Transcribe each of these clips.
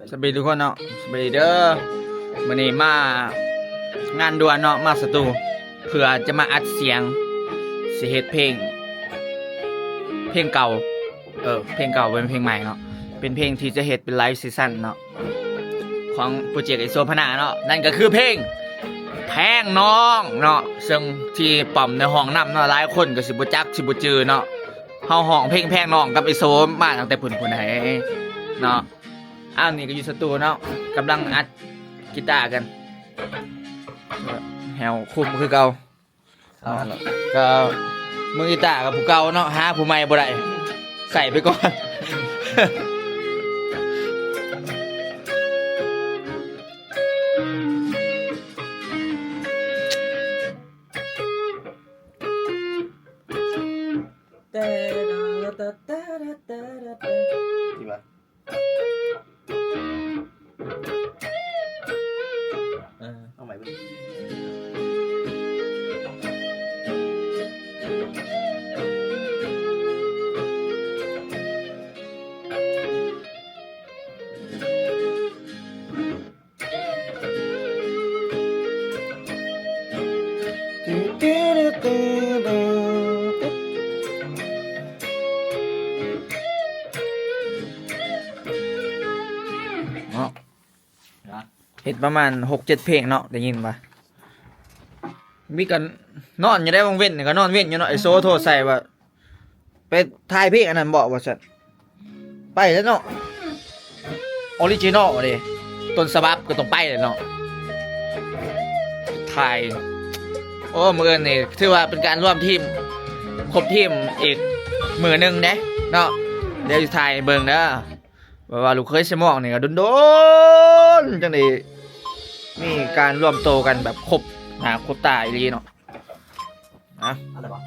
ສະບາຍດີທຸກຄົນເນາະ ສະບາຍດີເດີ. ມື້ນີ້ມາງານດ່ວນເນາະ ມາສະຕູ ເພື່ອຈະມາອັດສຽງ ຊິເຮັດເພງ ເພງເກົ່າ ເອີ ເພງເກົ່າ ບໍ່ແມ່ນເພງໃໝ່ເນາະ ເປັນເພງທີ່ຈະເຮັດເປັນໄລເຊັສຊັນເນາະ ຂອງໂປຣເຈັກເອໂຊພະນາເນາະ ນັ້ນກໍຄືເພງແພງນ້ອງເນາະ ເຊິ່ງທີ່ປ້ອມໃນຫ້ອງນຳເນາະ ຫຼາຍຄົນກໍຊິບໍ່ຈັກ ຊິບໍ່ຈື່ເນາະ. ເຮົາຮ້ອງເພງແພງນ້ອງກັບເອໂຊມາຕັ້ງແຕ່ພຸ້ນໆໃດ໋ເນາະ. ອ້າວ ນີ້ກໍຢູ່ສະຕູເນາະ ກຳລັງອັດກີຕາກັນ ແຮວຄຸມຄືເກົ່າ ເອົາ ກໍມືກີຕາກັບຜູ້ເກົ່າເນາະ ຫາຜູ້ໃໝ່ບໍ່ໄດ້ ໃຊ້ໄປກ່ອນ. ທີ່ວ່າ ເອີ ເອົາໃໝ່ເບິ່ງ. ເນາະ ເຮັດປະມານຫົກເຈັດເພງເນາະ ໄດ້ຍິນວ່າ ມີກະນອນຢູ່ໄດ໋ ວັງເວັນນີ້ກໍນອນເວັນຢູ່ເນາະ ໄອ້ໂຊໂທໃສ່ວ່າ ໄປຖ່າຍເພງອັນນັ້ນບໍ່ ວ່າຊັ້ນ ໄປແລ້ວເນາະ ອໍຣິຈິນອລເດ້ ຕົ້ນສະບັບກໍຕ້ອງໄປແຫຼະເນາະ ຖ່າຍ. ໂອ້ ມື້ອື່ນນີ້ຖືວ່າເປັນການລວມທີມ ຄົບທີມອີກມື້ໜຶ່ງເດ້ເນາະ ດຽວຊິຖ່າຍໃຫ້ເບິ່ງເດີ ແບບວ່າລູກເຂີຍສະໝອງນີ້ກໍດົນໆ ຈັ່ງໄດ້ມີການລວມໂຕກັນແບບຄົບໜ້າຄົບຕາອີ່ຫຼີເນາະ. ອະ ອັນໃດວະ?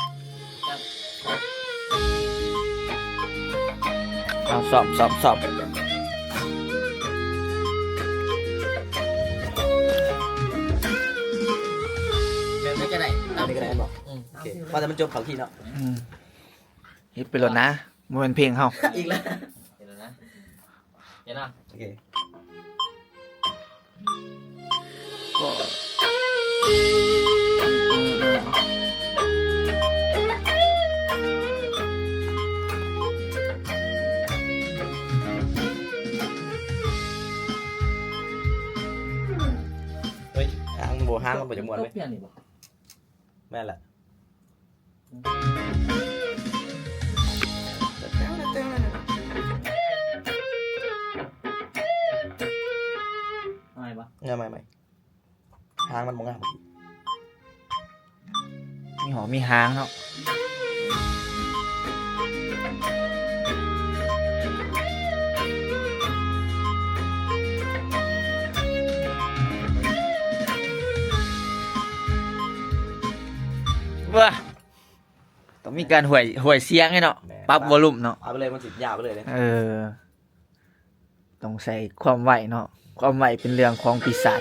ເອົາ ຊ້ອມ ຊ້ອມ ຊ້ອມ ແບບໃດກໍໄດ້ ຕາມນີ້ກໍໄດ້ແມ່ນບໍ່? ອືມ ໂອເຄ ພໍແຕ່ມັນຈົບເຂົ້າຄີເນາະ. ອືມ ເຮັດໄປໂລດນະ ບໍ່ແມ່ນເພງເຮົາ ອີກແລ້ວ ເຮັດແລ້ວນະ. ເຫັນເນາະ ໂອເຄ ກໍ ເຮີ້ຍ ຫາງບໍ່ ຫາງມັນບໍ່ຈະມ່ວນເວີຍ ແມ່ນລະ. ເອົາໃໝ່ບໍ່? ເອົາໃໝ່ ຫາງມັນບໍ່ງາມ ມີຫອມມີຫາງເນາະ. ເອີ ຕ້ອງມີການຫ້ວຍ ຫ້ວຍສຽງໃຫ້ເນາະ ແມ່ນ ປັບວໍລຸ່ມເນາະ ປັບໄປເລີຍ ມັນຊິຍາວໄປເລີຍເດ້. ເອີ ຕ້ອງໃຊ້ຄວາມໄວເນາະ ຄວາມໄວເປັນເລື່ອງຂອງປີສາດ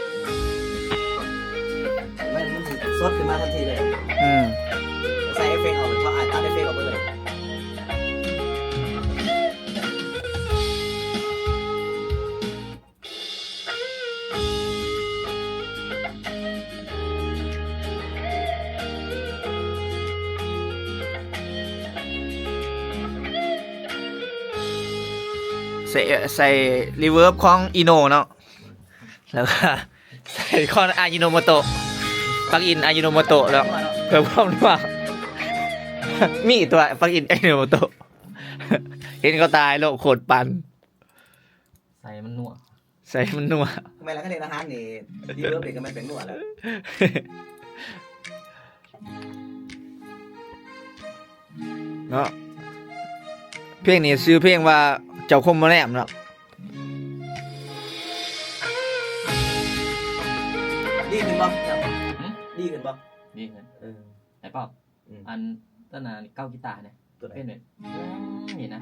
ມັນ ມັນຊິສົດຂຶ້ນມາທັນທີເລີຍ. ອືມ ໃສ່ເອຟເຟັກເອົາ ເພາະອາດຕັດເອຟເຟັກອອກໄປເລີຍ. ໃສ່ ໃສ່ຣີເວີບຂອງອີໂນເນາະ ແລ້ວກໍໃສ່ຂອງອາຢິໂນໂມໂຕະ ປັກອິນອາຢິໂນໂມໂຕະ ແລ້ວເພີ່ມຄວາມນົວ ມີຕົວະ ປັກອິນອາຢິໂນໂມໂຕະ ເຫັນເຂົາຕາຍໂລດ ໂຄດປັ່ນ ໃສ່ມັນນົວ ໃສ່ມັນນົວ. ແມ່ນລະ ຄັນເຮັດອາຫານນີ້ ຣີເວີບນີ້ກໍແມ່ນແປ້ງນົວແລ້ວເນາະ. ເພງນີ້ຊື່ເພງວ່າ ເຈົ້າຄົມບໍ່ແນມເນາະ. ດີຂຶ້ນບໍ່? ຫຶ? ດີຂຶ້ນບໍ່? ດີຂຶ້ນ. ເອີ ໄດ້ເປົ່າ. ອືມ ອັນ ຕົວນັ້ນເກົ້າກີຕານະ ຕົວໃດ? ເປັນແບບນີ້ນະ.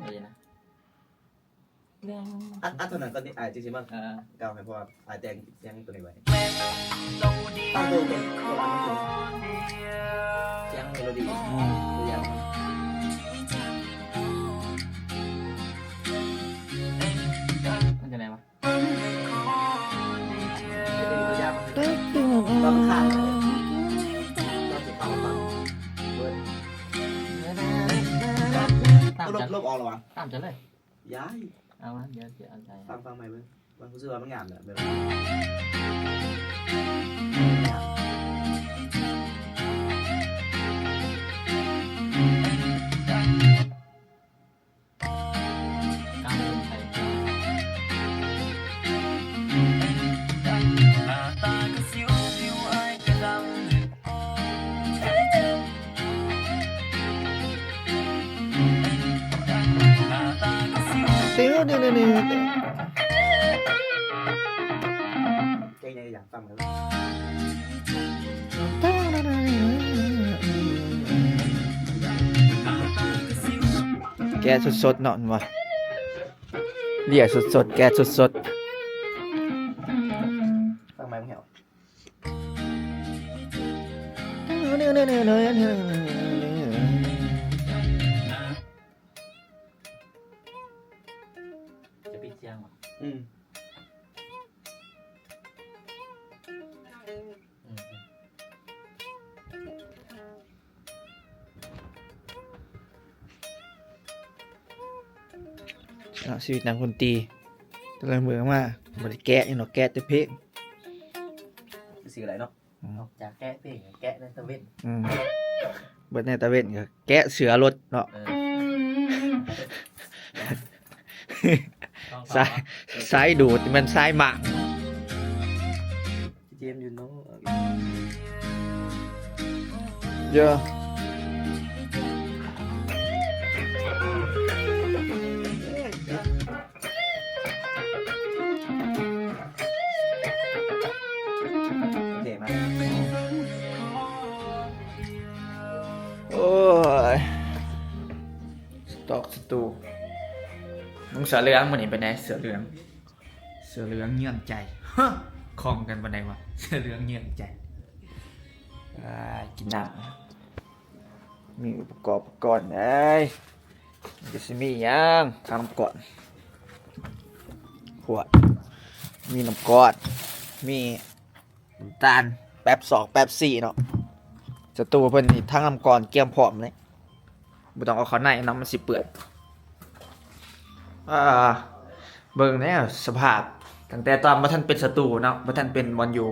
ອໍ ນີ້ນະ. ອັດ ອັດເທົ່ານັ້ນກ່ອນຕິ ອ້າຍຈຶ່ງຊິມາ ເອີ ເກົ້າໃຫ້ ເພາະວ່າອ້າຍແຕ່ງສຽງຕົວນີ້ໄວ້. ຕັ້ງຕົວ ຕົວ ຕົວອັນນີ້ ສຽງເມໂລດີ. ອືມ ຕົວຢ່າງ. ຈັ່ງໃດ? ຍ້າຍ ເອົາມາ ດຽວຊິເອົາໃສ່ໃຫ້ ຟັງ ຟັງໃໝ່ເບິ່ງ ເບິ່ງ ຮູ້ສຶກວ່າມັນງາມແຫຼະ ແບບ ແກະສົດໆເນາະ ແມ່ນບໍ່? ເລຍສົດໆ ແກະສົດໆ ຟັງໃໝ່ເບິ່ງແຮວ ຈະປິດສຽງບໍ່? ອືມ ອືມ ເນາະ ຊີວິດນັກດົນຕີ ແຕ່ລະມື້ມາບໍ່ໄດ້ແກະຫຍັງດອກ ແກະແຕ່ເພງ ຊື່ອະໄລເນາະ ອືມ ນອກຈາກແກະເພງ ແກະໃນຕາເວັນ ອືມ ເບິດໃນຕາເວັນກໍແກະເສື້ອລົດເນາະ ເອີ ສາຍ ສາຍດູດແມ່ນສາຍໝາກ ເຈມຢູ່ເນາະ ເອີ ໂອເຄມາ ໂອ້ຍ ສະຕອກສະຕູ ມຸງເສື້ອເຫຼືອງມື້ນີ້ເປັນໃດ ເສື້ອເຫຼືອງ? ເສື້ອເຫຼືອງເຍືອງໃຈ ຮະ ຄ່ອງກັນປານໃດວະ ເສື້ອເຫຼືອງເຍືອງໃຈ ອາ ກິນນ້ຳ ມີອຸປະກອນ ອຸປະກອນ ເອີຍ ມັນກໍຊິມີຫຍັງ ທາງນ້ຳກ້ອນ ພວກ ມີນ້ຳກ້ອນ ມີ ນ້ຳຕານ ແປັບສອງ ແປັບສີ່ເນາະ ສະຕູເພິ່ນນີ້ທັງນ້ຳກ້ອນກຽມພ້ອມເລີຍ ບໍ່ຕ້ອງເອົາເຂົ້າໃນເນາະ ມັນຊິເປື້ອນ ອ່າ ເບິ່ງແນ່ສະພາບ ຕັ້ງແຕ່ຕອນບໍ່ທັນເປັນສະຕູເນາະ ບໍ່ທັນເປັນບ່ອນຢູ່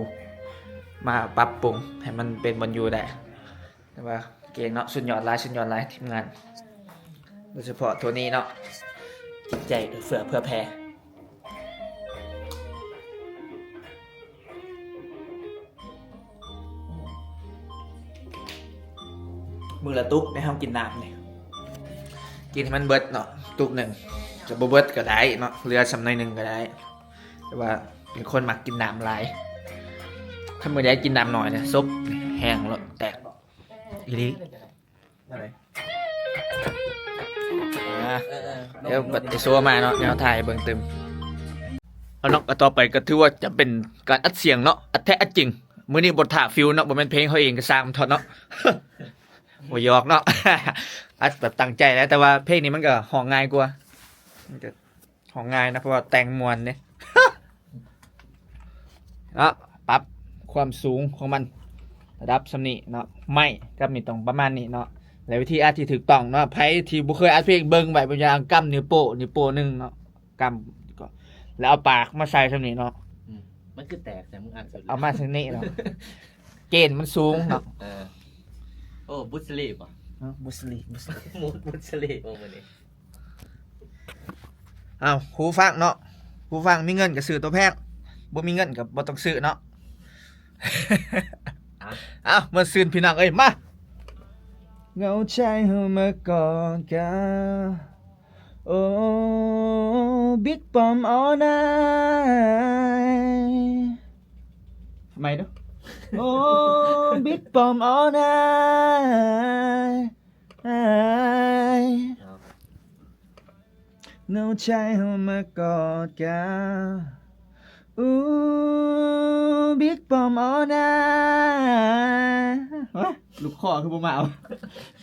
ມາປັບປຸງໃຫ້ມັນເປັນບ່ອນຢູ່ໄດ້ ແຕ່ວ່າເກັ່ງເນາະ ສຸດຍອດຫຼາຍ ສຸດຍອດຫຼາຍທີມງານ ໂດຍສະເພາະໂທນີ້ເນາະ ຈິດໃຈເອື້ອເຟື້ອເຜື່ອແຜ່ ມື້ລະຕຸກໃຫ້ເຮົາກິນນ້ຳນີ້ ກິນໃຫ້ມັນເບິດເນາະ ຕຸກໜຶ່ງ ຈະບໍ່ເບິດກໍໄດ້ເນາະ ເຫຼືອສ່ຳໜ້ອຍໜຶ່ງກໍໄດ້ ແຕ່ວ່າເປັນຄົນມັກກິນນ້ຳຫຼາຍ ຄັນມື້ໃດກິນນ້ຳໜ້ອຍນະ ສົບແຫ້ງໂລດ ແຕກ ອີ່ຫຼີ ອັນໃດ ອ່າ ເອີໆ ດຽວບັດໄອໂຊມາເນາະ ແນວຖ່າຍເບິ່ງຕື່ມ ເອົາເນາະ ກໍຕໍ່ໄປກໍຖືວ່າຈະເປັນການອັດສຽງເນາະ ອັດແທ້ອັດຈິງ ມື້ນີ້ບໍ່ຖ້າຟິວເນາະ ບໍ່ແມ່ນເພງເຮົາເອງກໍຊ່າງມັນເຖາະເນາະ ບໍ່ຫຍອກເນາະ ອັດແບບຕັ້ງໃຈແຫຼະ ແຕ່ວ່າເພງນີ້ມັນກໍຮ້ອງງ່າຍກວ່າ ມັນກໍ ຮ້ອງງ່າຍນະ ເພາະວ່າແຕ່ງມ່ວນເດ້ ເນາະ ປັບຄວາມສູງຂອງມັນ ລະດັບສ່ຳນີ້ເນາະ ໄມ້ກັບນີ້ຕ້ອງປະມານນີ້ເນາະ ແລະ ວິທີອັດທີ່ຖືກຕ້ອງເນາະ ໃຜທີ່ບໍ່ເຄີຍອັດເພງ ເບິ່ງໄວ້ເປັນຢ່າງ ກຳນິ້ວໂປ້ ນິ້ວໂປ້ໜຶ່ງເນາະ ກຳ ແລ້ວເອົາປາກມາໃສ່ສ່ຳນີ້ເນາະ ອືມ ມັນຄືແຕກແຕ່ມຶງອັດສຸດ ເອົາມາສ່ຳນີ້ເນາະ ເກນມັນສູງເນາະ ເອີ ໂອ້ ບຸດສະລີບໍ? ເອີ ບຸດສະລີ ບຸດສະລີ ບຸດສະລີບໍມື້ນີ້? ເອົາ ຫູຟັງເນາະ ຫູຟັງ ມີເງິນກໍຊື້ຕົວແພງ ບໍ່ມີເງິນກໍບໍ່ຕ້ອງຊື້ເນາະ ເອົາ ມ່ວນຊື່ນພີ່ນ້ອງເອີຍ ມາ ເຫງົາໃຈເຮົາມາກອດກັນ ໂອ້ ບິກປ້ອມ ອໍນາຍ ໃໝ່ດູ ໂອ້ ບິກປ້ອມ ອໍນາຍ ອ້າຍ ເຫງົາໃຈເຮົາມາກອດກັນ ອູ ບິກປ້ອມ ອໍນາຍ ວະ ລູກຄໍຄືບໍ່ມາວະ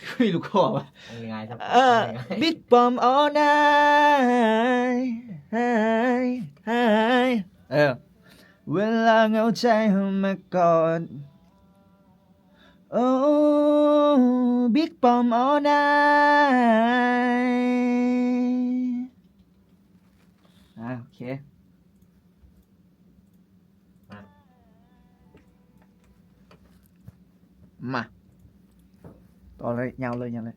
ຄືມີລູກຄໍວະ ເອີ ບິກປ້ອມ ອໍນາຍ ເອີ ເວລາເຫງົາໃຈເຮົາມາກອດ ໂອ້ ບິກປ້ອມ ອໍນາຍ ເຄ ມາ ມາ ຕໍ່ເລີຍ ຍາວເລີຍ ຍາວເລີຍ.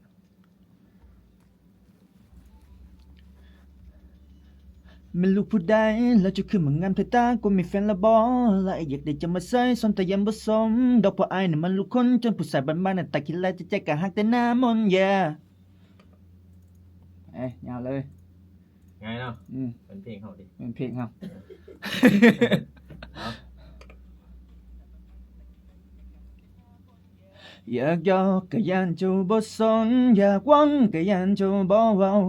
ແມ່ນລູກຜູ້ໃດ ແລ້ວເຈົ້າຄືມາງາມແທ້ຕາ ກວ່າມີແຟນແລ້ວບໍ່ລະ? ຢາກໄດ້ເຈົ້າມາໃສ່ ສົມແຕ່ຢ້ານບໍ່ສົມດອກ ເພາະອ້າຍນັ້ນມັນລູກຄົນຈົນ ຜູ້ຊາຍບ້ານໆໜ້າຕາຂີ້ຮ້າຍ ແຕ່ໃຈກໍຮັກແຕ່ໜ້າມົນ yeah. ເອີຍ ຍາວເລີຍ. ງ່າຍເນາະ. ອືມ ເປັນເພງເຮົາເດ ເປັນເພງເຮົາ. ເອົາ ຢາກຢອກກະຢ້ານເຈົ້າບໍ່ສົນ ຢາກເວົ້າກະຢ້ານເຈົ້າບໍ່ເວົ້າ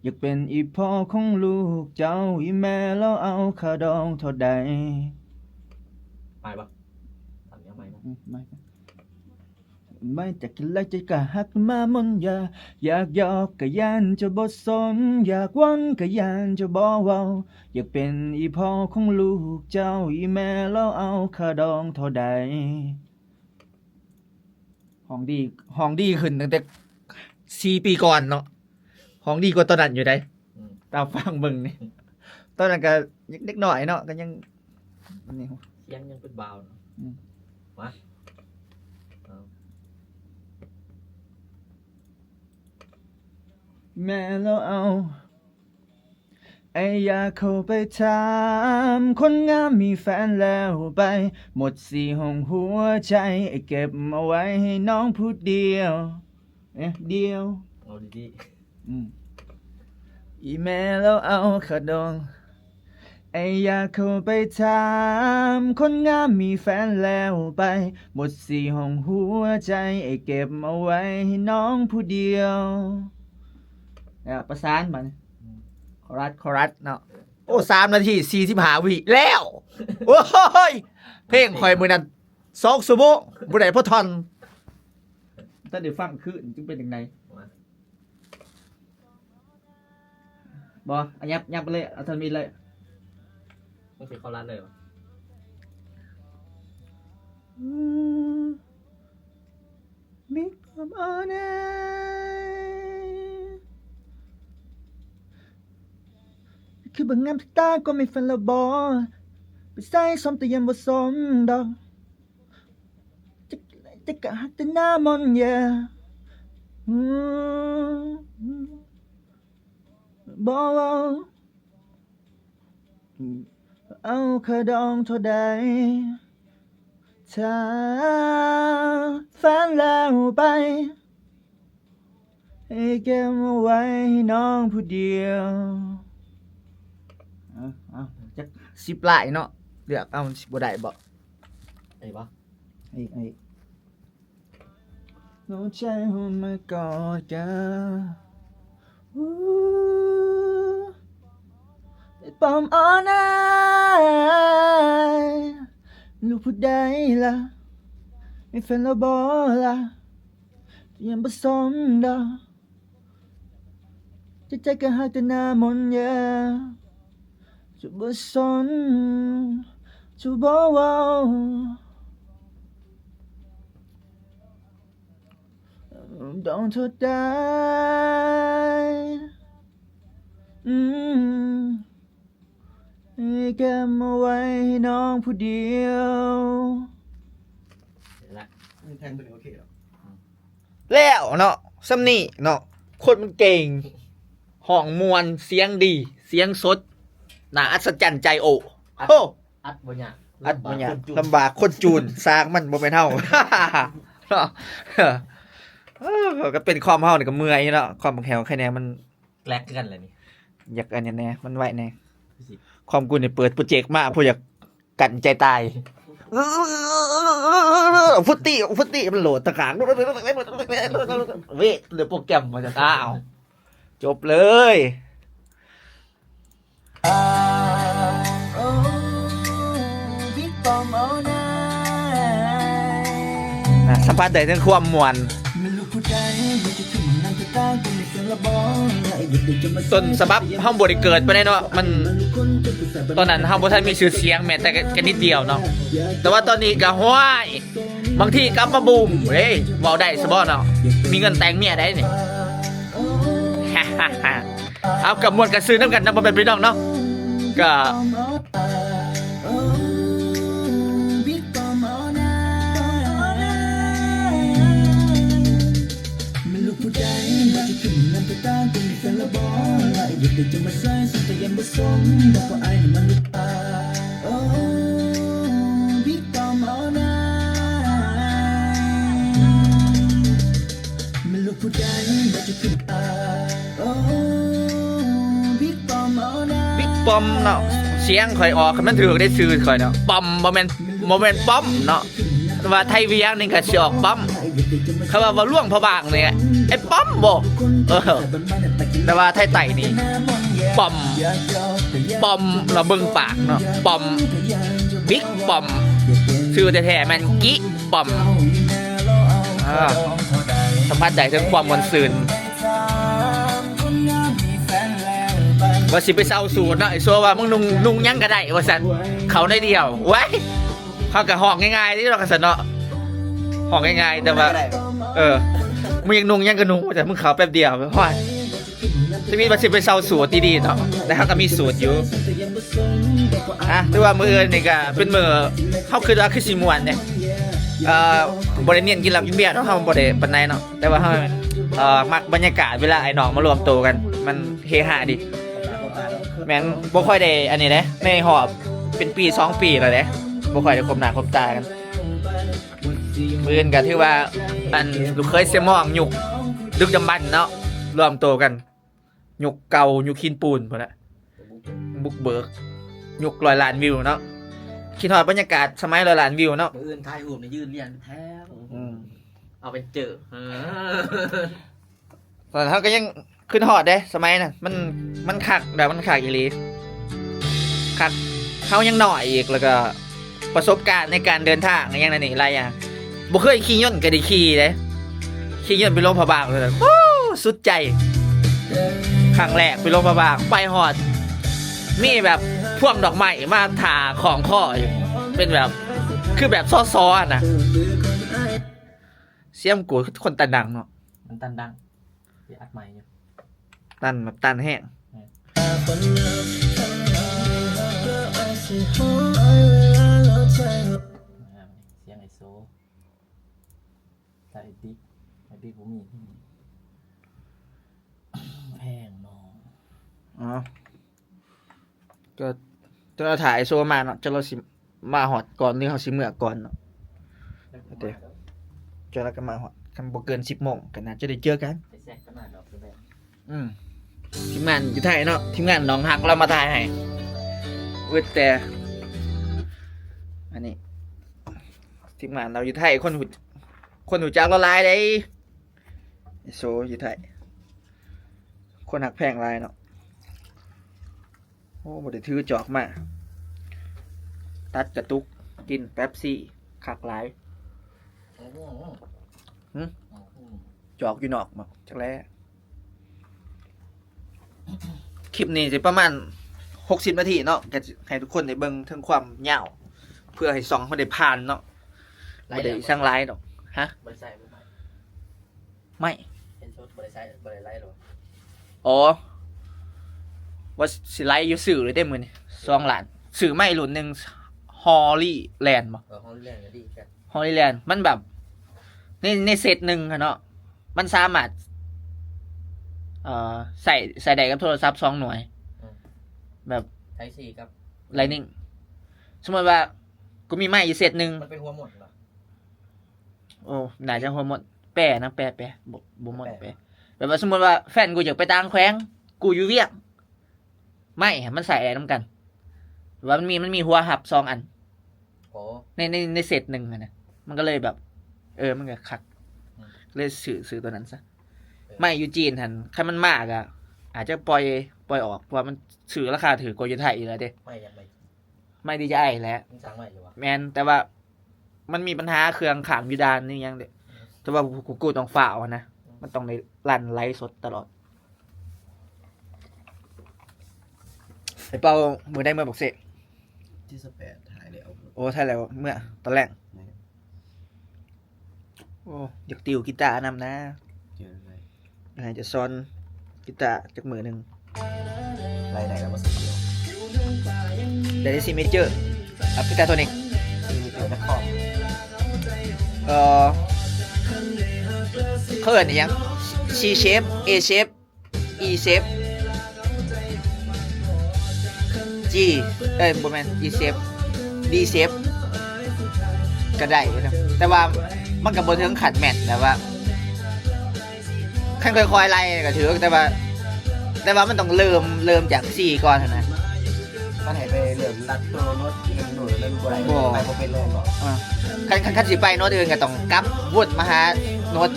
ຢາກເປັນອີ່ພໍ່ຂອງລູກເຈົ້າ ອີ່ແມ່ລາວເອົາຄ່າດອງເທົ່າໃດ? ໄປບໍ່? ຖາມແນວໃໝ່ບໍ່? ອືມ ໄປ ໄປ ແຕ່ຄິດແລ້ວໃຈກໍຮັກມາມົນຢາ ຢາກຢອກກະຢ້ານເຈົ້າບໍ່ສົນ ຢາກວອນກະຢ້ານເຈົ້າບໍ່ເວົ້າ ຢາກເປັນອີ່ພໍ່ຂອງລູກເຈົ້າ ອີ່ແມ່ລາວເອົາຄ່າດອງເທົ່າໃດ? ຮ້ອງດີ ຮ້ອງດີຂຶ້ນຕັ້ງແຕ່ສີ່ປີກ່ອນເນາະ ຮ້ອງດີກວ່າຕອນນັ້ນຢູ່ໃດ. ອືມ ຕາມຟັງເບິ່ງນີ້ ຕອນນັ້ນກໍເດັກນ້ອຍເນາະ ກໍຍັງ ນີ້ ສຽງຍັງເປັນບ່າວເນາະ. ອືມ ມາ ເອົາ ແມ່ລາວເອົາ ອ້າຍຢາກເຂົ້າໄປຖາມ ຄົນງາມມີແຟນແລ້ວໄປ ໝົດສີ່ຫ້ອງຫົວໃຈ ເກັບເອົາໄວ້ໃຫ້ນ້ອງຜູ້ດຽວ ເອະ ດຽວ ເອົາດີໆ. ອືມ ອີ່ແມ່ລາວເອົາຄ່າດອງ ອ້າຍຢາກເຂົ້າໄປຖາມ ຄົນງາມມີແຟນແລ້ວໄປ ໝົດສີ່ຫ້ອງຫົວໃຈ ເກັບເອົາໄວ້ໃຫ້ນ້ອງຜູ້ດຽວ. ແລ້ວປະສານບາດນີ້ ອືມ ຄໍຣັສ ຄໍຣັສເນາະ. ໂອ້ ສາມນາທີສີ່ສິບຫ້າວິແລ້ວ. ໂອ້ຍ ເພງຂ້ອຍມື້ນັ້ນສອງຊົ່ວໂມງ ບໍ່ໄດ້ພໍທ່ອນ. ຕອນໄດ້ຟັງຄືນຈຶ່ງເປັນຈັ່ງໃດ? ບໍ່ ອະ ຫຍັບ ຫຍັບໄປເລີຍ ເອົາທ່ອນມິດເລີຍ. ມັນຊິເຂົ້າລັດເລີຍຫວາ? ອືມ ມີຄວາມອານາຍ ຄືບາງງາມຕາກໍມີແຟນແລ້ວບໍ່ ໄປໃສ່ສົມແຕ່ຢ້ານບໍ່ສົມດອກ. ຈະ ຈະກະຮັກແຕ່ໜ້າມົນ yeah. ອືມ ບໍ່ເວົ້າ ເອົາຄ່າດອງເທົ່າໃດ? ຖ້າແຟນແລ້ວໄປ ໃຫ້ເກັບເອົາໄວ້ໃຫ້ນ້ອງຜູ້ດຽວ. ເອົາ ເອົາ ຈັກສິບລາຍເນາະ ເລືອກເອົາ ມັນຊິບໍ່ໄດ້ບໍ່? ໄດ້ບໍ່? ອີກ ອີກ. ເອົາໃຈຫົອມມາກອດກັນ ອູ້ ໄອ້ປ້ອມອອນອາຍ ລູກຜູ້ໃດລະ? ມີແຟນແລ້ວບໍ່ລະ? ຍັງບໍ່ສົນດອກ ຈິດໃຈກໍຮັກແຕ່ໜ້າມົນ yeah. ຈະບໍ່ສົນ ຈະບໍ່ເວົ້າ ດອງເທົ່າໃດ? ອືມ ເກັບມາໄວ້ໃຫ້ນ້ອງຜູ້ດຽວ. ແລ້ວເນາະ ສ່ຳນີ້ເນາະ ຄົນມັນເກັ່ງ ຮ້ອງມ່ວນ ສຽງດີ ສຽງສົດ ໜ້າອັດສະຈັນໃຈໂອ້. ອັດ ໂອ້ ອັດບໍ່ຍາກ ອັດບໍ່ຍາກ ລຳບາກຄົນຈູນ ລຳບາກຄົນຈູນ ຊ່າງມັນ ບໍ່ແມ່ນເຮົາເນາະ. ເອີ ກໍເປັນຄອມເຮົານີ້ກໍເມື່ອຍເນາະ ຄອມບັກແຮວ ໃຄແນ່ມັນ ແກລັກຄືກັນແຫຼະນີ້ ຢາກອັນນີ້ແນ່ ມັນໄວແນ່. ຄອມກູນີ້ເປີດໂປຣເຈັກມາ ຜູ້ຢາກກັນໃຈຕາຍ ຟຸດຕີ ຟຸດຕີ ມັນໂຫຼດຕະກາງ ເວະ ເຫຼືອໂປຣແກຣມວ່າຊັ້ນ ອ້າວ ຈົບເລີຍ. ສຳຜັດໄດ້ເຖິງຄວາມມ່ວນ. ຕົ້ນສະບັບເຮົາບໍ່ໄດ້ເກີດປານໃດເນາະ ມັນ ຕອນນັ້ນເຮົາບໍ່ທັນມີຊື່ສຽງແມ້ແຕ່ກະນິດດຽວເນາະ ແຕ່ວ່າຕອນນີ້ກະ ຫ້ວຍ ບາງທີກະເອົາມາບູມເດ້ ເວົ້າໄດ້ຊະບໍ່ເນາະ ມີເງິນແຕ່ງເມຍໄດ້ນີ້. ເອົາ ກະມ່ວນກະຊື່ນຳກັນເນາະ ພໍ່ແມ່ພີ່ນ້ອງເນາະ. ກະ ບິກປ້ອມເນາະ ສຽງຂ້ອຍອອກ ຄັນມັນຖືກໄດ້ຊື່ຂ້ອຍເນາະ ປ້ອມ ບໍ່ແມ່ນ ບໍ່ແມ່ນປ້ອມເນາະ ແຕ່ວ່າໄທວຽງນີ້ກໍຊິອອກປ້ອມ ຄັນວ່າ ວ່າຫຼວງພະບາງນີ້ ໄອ້ປ້ອມບໍ່ ເອີ ແຕ່ວ່າໄທໃຕ້ນີ້ ປ້ອມ ປ້ອມ ລະເບິ່ງປາກເນາະ ປ້ອມ ບິກປ້ອມ ຊື່ແທ້ໆ ແມ່ນ ກິປ້ອມ ເອີ ສຳຜັດໄດ້ເຖິງຄວາມມ່ວນຊື່ນ. ວ່າຊິໄປເຊົ່າສູດເນາະ ໄອ້ໂຊວ່າ ມຶງນຸ່ງ ນຸ່ງຫຍັງກໍໄດ້ວ່າຊັ້ນ ເຂົ້າໜ້ອຍດຽວ ໂອ້ຍ ເຮົາກໍຮ້ອງງ່າຍໆເດເນາະ ຄັນຊັ້ນເນາະ ຮ້ອງງ່າຍໆ ແຕ່ວ່າ ເອີ ມຶງຢາກນຸ່ງຫຍັງກໍນຸ່ງວ່າຊັ້ນ ມຶງເຂົ້າແປັບດຽວ ໂອ້ຍ ທຳອິດວ່າຊິໄປເຊົ່າສູດດີໆເນາະ ແຕ່ເຮົາກໍມີສູດຢູ່ ອ່ະ ຖືວ່າມື້ອື່ນນີ້ກໍເປັນມື້ ເຮົາຄິດວ່າຄືຊິມ່ວນເດ້ ເອີ ບໍ່ໄດ້ເນັ້ນກິນເຫຼົ້າກິນເບຍເນາະ ເຮົາບໍ່ໄດ້ປານໃດເນາະ ແຕ່ວ່າເຮົາ ເອີ ມັກບັນຍາກາດເວລາອ້າຍນ້ອງມາລວມໂຕກັນ ມັນເຮຮາດີ ແມ່ນ ບໍ່ຄ່ອຍໄດ້ອັນນີ້ເດ້ ໃນຮອບເປັນປີສອງປີແລ້ວເດ້ ບໍ່ຄ່ອຍໄດ້ພົບໜ້າພົບຕາກັນ. ມື້ອື່ນກໍຖືວ່າ ອັນ ລູກເຂີຍເຊຍມ່ອງ ຍຸກດຶກດຳບັນເນາະ ລວມໂຕກັນ ຍຸກເກົ່າ ຍຸກຫີນປູນພຸ້ນນະ ບຸກເບີກ ຍຸກຮ້ອຍລ້ານວິວເນາະ ຄິດຮອດບັນຍາກາດສະໄໝຮ້ອຍລ້ານວິວເນາະ ມື້ອື່ນຖ່າຍຮູບນີ້ຢືນລຽນແຖວ ອືມ ເອົາເປັນເຈີ ເອີ ຕອນເຮົາກໍຍັງ ຄິດຮອດເດ້ ສະໄໝນັ້ນ ມັນ ມັນຄັກ ແບບມັນຄັກອີ່ຫຼີ ຄັກ ເຮົາຍັງນ້ອຍອີກ ແລ້ວກໍປະສົບການໃນການເດີນທາງ ອີ່ຫຍັງນັ້ນນີ້ ຫຼາຍຢ່າງ ບໍ່ເຄີຍຂີ່ຍົນກໍໄດ້ຂີ່ເດ້ ຂີ່ຍົນໄປຫຼວງພະບາງ ໂອ້ ສຸດໃຈ ຄັ້ງແລກໄປຫຼວງພະບາງ ໄປຮອດ ມີແບບພວງດອກໄມ້ມາຖ້າຄ້ອງຄໍຢູ່ ເປັນແບບ ຄືແບບຊໍໆ ຫັ້ນນະ. ສຽງກູຄົນຕັນດັງເນາະ ມັນຕັນດັງ ຊິອັດໃໝ່ຢູ່ ຕັນ ແບບຕັນແຮງ ເອີ ສຽງໄອ້ໂຊ ແຕ່ໄອ້ບິກ ໄອ້ບິກບໍ່ມີ ແພງເນາະ ອໍ. ກໍຈະລາຖ້າໄອ້ໂຊມາເນາະ ຈະລາຊິມາຮອດກ່ອນ ຫຼືເຮົາຊິເມືອກ່ອນເນາະ ໂອເຄ ຈະລາກໍມາຮອດ ຄັນບໍ່ເກີນສິບໂມງກໍໜ້າຈະໄດ້ເຈີກັນ ໄປແຊກກັນມາດອກ ອືມ ທີມງານຢູ່ໄທເນາະ ທີມງານໜອງຮັກລາວມາຖ່າຍໃຫ້ ອຶດແຕ່ ອັນນີ້ ທີມງານລາວຢູ່ໄທ ຄົນຮູ້ ຄົນຮູ້ຈັກລາວຫຼາຍເດ້ ໄອ້ໂຊຢູ່ໄທ ຄົນຮັກແພງຫຼາຍເນາະ. ໂອ້ ບໍ່ໄດ້ຖືຈອກມາ ຕັດກະຕຸກ ກິນເປັບຊີ ຄັກຫຼາຍ. ຫຶ? ຈອກຢູ່ນອກບໍ? ຈັກແລ້. ຄລິບນີ້ຊິປະມານຫົກສິບນາທີເນາະ ກໍໃຫ້ທຸກຄົນໄດ້ເບິ່ງເຖິງຄວາມຍາວ ເພື່ອໃຫ້ຊ່ອງເຮົາໄດ້ຜ່ານເນາະ. ບໍ່ໄດ້ ບໍ່ໄດ້ ໄລແລ້ວ ສັ່ງຫຼາຍດອກ. ຮະ? ບໍ່ໄດ້ໃຊ້ບໍ່ໄໝ? ໄໝ? ເຫັນສົດບໍ່ໄດ້ໃຊ້ ບໍ່ໄດ້ໄລແລ້ວ. ອໍ ວ່າຊິໄລຢູ່ ຊື້ເລີຍເດ້ມື້ນີ້ ສອງລ້ານ ຊື້ໄມລຸ້ນໜຶ່ງ ຮໍລີແລນບໍ? ເອີ ຮໍລີແລນກໍດີກັນ. ຮໍລີແລນ ມັນແບບ ໃນ ໃນເຊັດໜຶ່ງຫັ້ນເນາະ ມັນສາມາດ ເອີ ໃຊ້ ໃຊ້ໄດ້ກັບໂທລະສັບສອງໜ່ວຍ. ອືມ ແບບ Type C ກັບ Lightning. ສົມມຸດວ່າ ກູມີໄມຢູ່ເຊັດໜຶ່ງ ມັນເປັນຫົວໝົດບໍ? ໂອ້ ໜ້າຈະຫົວໝົດ ແປນະ ແປ ແປ ບໍ່ ບໍ່ໝົດ ແປ ແປ. ແບບວ່າສົມມຸດວ່າແຟນກູຢາກໄປຕ່າງແຂວງ ກູຢູ່ວຽງ ໄມຫັ້ນມັນໃຊ້ໄດ້ນຳກັນ ແບບວ່າມັນມີ ມັນມີຫົວຮັບສອງອັນ. ອໍ ໃນ ໃນ ໃນເຊັດໜຶ່ງຫັ້ນນະ ມັນກໍເລີຍແບບ ເອີ ມັນກໍຄັກ. ອືມ ເລີຍຊື້ ຊື້ຕົວນັ້ນຊະ. ເອີ ໄມຢູ່ຈີນຫັ້ນ ຄັນມັນມາກໍອາດຈະປ່ອຍ ປ່ອຍອອກ ເພາະວ່າມັນຊື້ລາຄາຖືກກວ່າຢູ່ໄທອີກແລ້ວເດ້. ໄມຫຍັງ? ໄມ ໄມດີເຈໄອແຫຼະ. ມັນສ້າງໄມຢູ່ຫວາ? ແມ່ນ ແຕ່ວ່າມັນມີບັນຫາເຄື່ອງຄ້າງຢູ່ດ່ານນີ້ຫຍັງເດ້ ແຕ່ວ່າກູ ກູຕ້ອງຟ້າວຫັ້ນນະ ມັນຕ້ອງໄດ້ລັນໄລສົດຕະຫຼອດ. ໄປເປົ່າມື້ໃດເມືອບັກເຊ? ທີສິບແປດ ຖ່າຍແລ້ວ. ໂອ້ ຖ່າຍແລ້ວເມືອຕອນແລງ. ແມ່ນ. ໂອ້ ຢາກຕິວກີຕານຳນະ. ເຈີເລີຍ. ໃຫ້ຈະສອນ ກິຕາຈັກມື້ໜຶ່ງ. ໄລ່ໄດ້ແລ້ວບໍ່? ສິບດຽວ. Dynasy Major ອາ Pentatonix ເອີ ເຂົາເອີ້ນອີ່ຫຍັງ C shape, A shape, E shape, G ເອີຍ ບໍ່ແມ່ນ E shape, D shape ກະໄດ້ຢູ່ນະ ແຕ່ວ່າມັນກະບໍ່ເຖິງຂັ້ນແມ່ນ ແບບວ່າ ຄັນຄ່ອຍໆໄລ່ກະຖືກ ແຕ່ວ່າ ແຕ່ວ່າມັນຕ້ອງເລີ່ມ ເລີ່ມຈາກ C ກ່ອນຫັ້ນນະ. ຄັນໃຫ້ໄປເລີ່ມລັດໂຕໂນ້ດອື່ນໂນ້ດນັ້ນບໍ່ໄດ້ ບໍ່ ໄປບໍ່ເປັນເລີຍບໍ່? ອ່າ ຄັນ ຄັນ ຄັນຊິໄປໂນ້ດອື່ນກະຕ້ອງກັບວົນມາຫາໂນ້ດ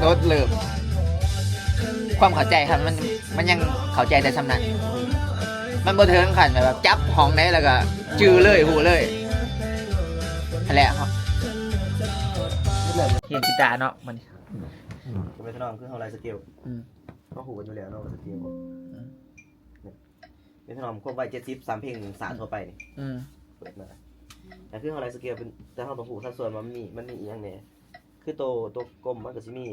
ໂນ້ດເລີ່ມ ໂນ້ດເລີ່ມ. ຄວາມເຂົ້າໃຈຫັ້ນ ມັນ ມັນຍັງເຂົ້າໃຈໄດ້ສ່ຳນັ້ນ ມັນບໍ່ເຖິງຂັ້ນແບບວ່າຈັບຫ້ອງໃດແລ້ວກະຈື່ເລີຍ ຮູ້ເລີຍຫັ້ນແຫຼະ. ຮຽນກິຕາເນາະມື້ນີ້ ເມໂທນອມຄືເຮົາໄລ່ສະເກວ ອືມ ເຮົາຮູ້ກັນຢູ່ແລ້ວເນາະວ່າສະເກວ ອືມ ເມໂທນອມຄວບໄວເຈັດສິບ ສາມເພງສາທົ່ວໄປນີ້ ອືມ ເປີດມາ ກະຄືເຮົາໄລ່ສະເກວເປັນ ແຕ່ເຮົາຕ້ອງຮູ້ສັດສ່ວນວ່າມັນມີ ມັນມີອີ່ຫຍັງແດ່ ຄືໂຕ ໂຕກົມມັນກະຊິມີ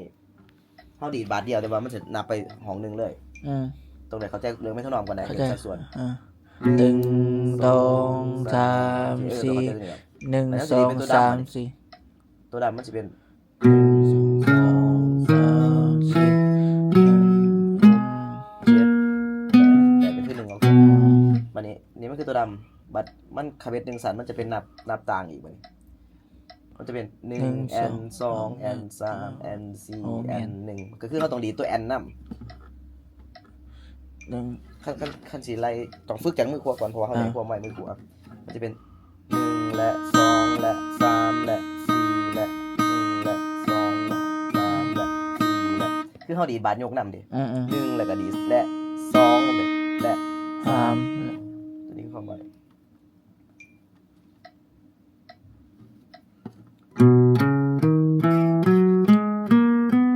ເຮົາດີດບາດດຽວ ແຕ່ວ່າມັນຈະນັບໄປຫ້ອງໜຶ່ງເລີຍ ອືມ ຕ້ອງໄດ້ເຂົ້າໃຈເລື່ອງເມໂທນອມກ່ອນໄດ໋ ເຂົ້າໃຈ ເລື່ອງສັດສ່ວນ ອືມ ໜຶ່ງ ສອງ ສາມ ສີ່ ເອີ ເຮົາເຂົ້າໃຈເລື່ອງນີ້ແຫຼະ ໜຶ່ງ ສອງ ສາມ ສີ່ ໂຕດຳມັນຊິເປັນ ໜຶ່ງ ສອງ ສາມ ສີ່ ເຈັດ ແປດ ເປັນຄືໜຶ່ງອອກ ອືມ ບາດນີ້ ນີ້ມັນຄືໂຕດຳ ບາດມັນຂະເບັດໜຶ່ງຊັ້ນ ມັນຈະເປັນນັບ ນັບຕ່າງອີກບາດນີ້ ມັນຈະເປັນໜຶ່ງ ໜຶ່ງ ແອນ ສອງ ສອງ ແອນ ສາມ ແອນ ສີ່ ໂອ້ ແອນ ແມ່ນ ໜຶ່ງ ກະຄືເຮົາຕ້ອງດີດໂຕແອນນຳ ໜຶ່ງ ຄັນ ຄັນ ຄັນຊິໄລ່ ຕ້ອງຝຶກຈາກມືຂວາກ່ອນ ເພາະວ່າເຮົາ ອ່າ ໃຫ້ຄວາມໄວມືຂວາ ມັນຈະເປັນ ໜຶ່ງ ແລະ ສອງ ແລະ ສາມ ແລະ ສີ່ ແລະ ໜຶ່ງ ແລະ ສອງ ແລະ ສາມ ແລະ ສີ່ ແລະ ຄືເຮົາດີດບາດຍົກນຳເດ ອືມໆ ໜຶ່ງ ແລ້ວກະດີດ ແລະ ສອງ ແລະ ສາມ ໂຕນີ້ຄືຄວາມໄວ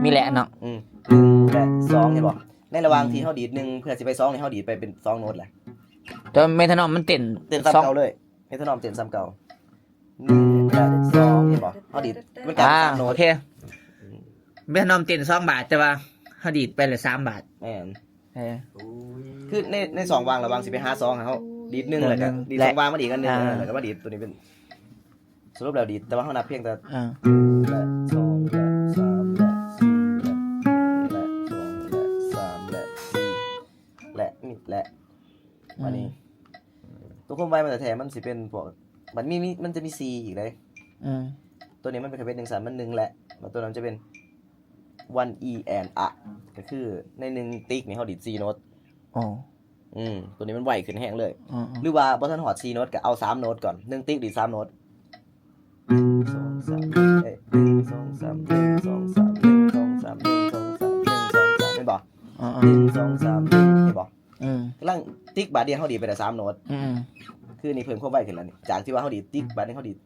ມີແຫຼະເນາະ ອືມ ໜຶ່ງ ແລະ ສອງ ເຫັນບໍ່? ໃນລະຫວ່າງ ອືມ ທີ່ເຮົາດີດໜຶ່ງ ເພື່ອຊິໄປສອງນີ້ ເຮົາດີດໄປເປັນສອງໂນ້ດແຫຼະ ແຕ່ເມໂທນອມມັນເຕັ້ນ ເຕັ້ນສ່ຳເກົ່າເລີຍ ເມໂທນອມເຕັ້ນສ່ຳເກົ່າ ໜຶ່ງ ແລະ ສອງ ເຫັນບໍ່? ເຮົາດີດ ມັນກາຍເປັນ ອ່າ ສາມໂນ້ດ ໂອເຄ ເມໂທນອມເຕັ້ນສອງບາດ ແຕ່ວ່າເຮົາດີດໄປລະສາມບາດ ແມ່ນ ເອີ ຄືໃນ ໃນຊ່ອງວ່າງລະຫວ່າງຊິໄປຫາສອງ ເຮົາດີດໜຶ່ງ ແລ້ວກະດີດຊ່ອງວ່າງມາອີກອັນໜຶ່ງ ອ່າ ເອີ ແລ້ວກະມາດີດໂຕນີ້ເປັນ ສະຫຼຸບແລ້ວດີດ ແຕ່ວ່າເຮົານັບພຽງແຕ່ ອ່າ ໜຶ່ງ ແລະ ສອງ ແລະ ສາມ ແລະ ສີ່ ແລະ ແລະ ສອງ ແລະ ສາມ ແລະ ສີ່ ແລະ ນີ້ ແລະ ອືມ ບາດນີ້ ໂຕຄວາມໄວມັນແທ້ໆ ມັນຊິເປັນພວກ ມັນມີ ມີ ມັນຈະມີສີ່ອີກເດ້ ອືມ ໂຕນີ້ມັນເປັນຂະເບັດໜຶ່ງຊັ້ນ ມັນໜຶ່ງແລະ ແລ້ວໂຕນັ້ນຈະເປັນ ວັນ ອີ ແອນ ອະ ກະຄືໃນໜຶ່ງຕິກນີ້ເຮົາດີດສີ່ໂນ້ດ ອໍ ອືມ ໂຕນີ້ມັນໄວຂຶ້ນແຮງເລີຍ ອືມໆ ຫຼືວ່າບໍ່ທັນຮອດສີ່ໂນ້ດກະເອົາສາມໂນ້ດກ່ອນ ໜຶ່ງຕິກດີດສາມໂນ້ດ ໜຶ່ງ ສອງ ສາມ ເອີຍ ໜຶ່ງ ສອງ ສາມ ໜຶ່ງ ສອງ ສາມ ໜຶ່ງ ສອງ ສາມ ໜຶ່ງ ສອງ ສາມ ໜຶ່ງ ສອງ ສາມ ເຫັນບໍ່? ອ່າໆ ໜຶ່ງ ສອງ ສາມ ເຫັນບໍ່? ອືມ ກຳລັງຕິກບາດດຽວເຮົາດີດໄປແລ້ວສາມໂນ້ດ ອືມ ຄືນີ້ເພີ່ມຄວາມໄວຂຶ້ນແລ້ວນີ້ ຈາກທີ່ວ່າເຮົາດີດຕິກບາດນີ້ເຮົາດີດ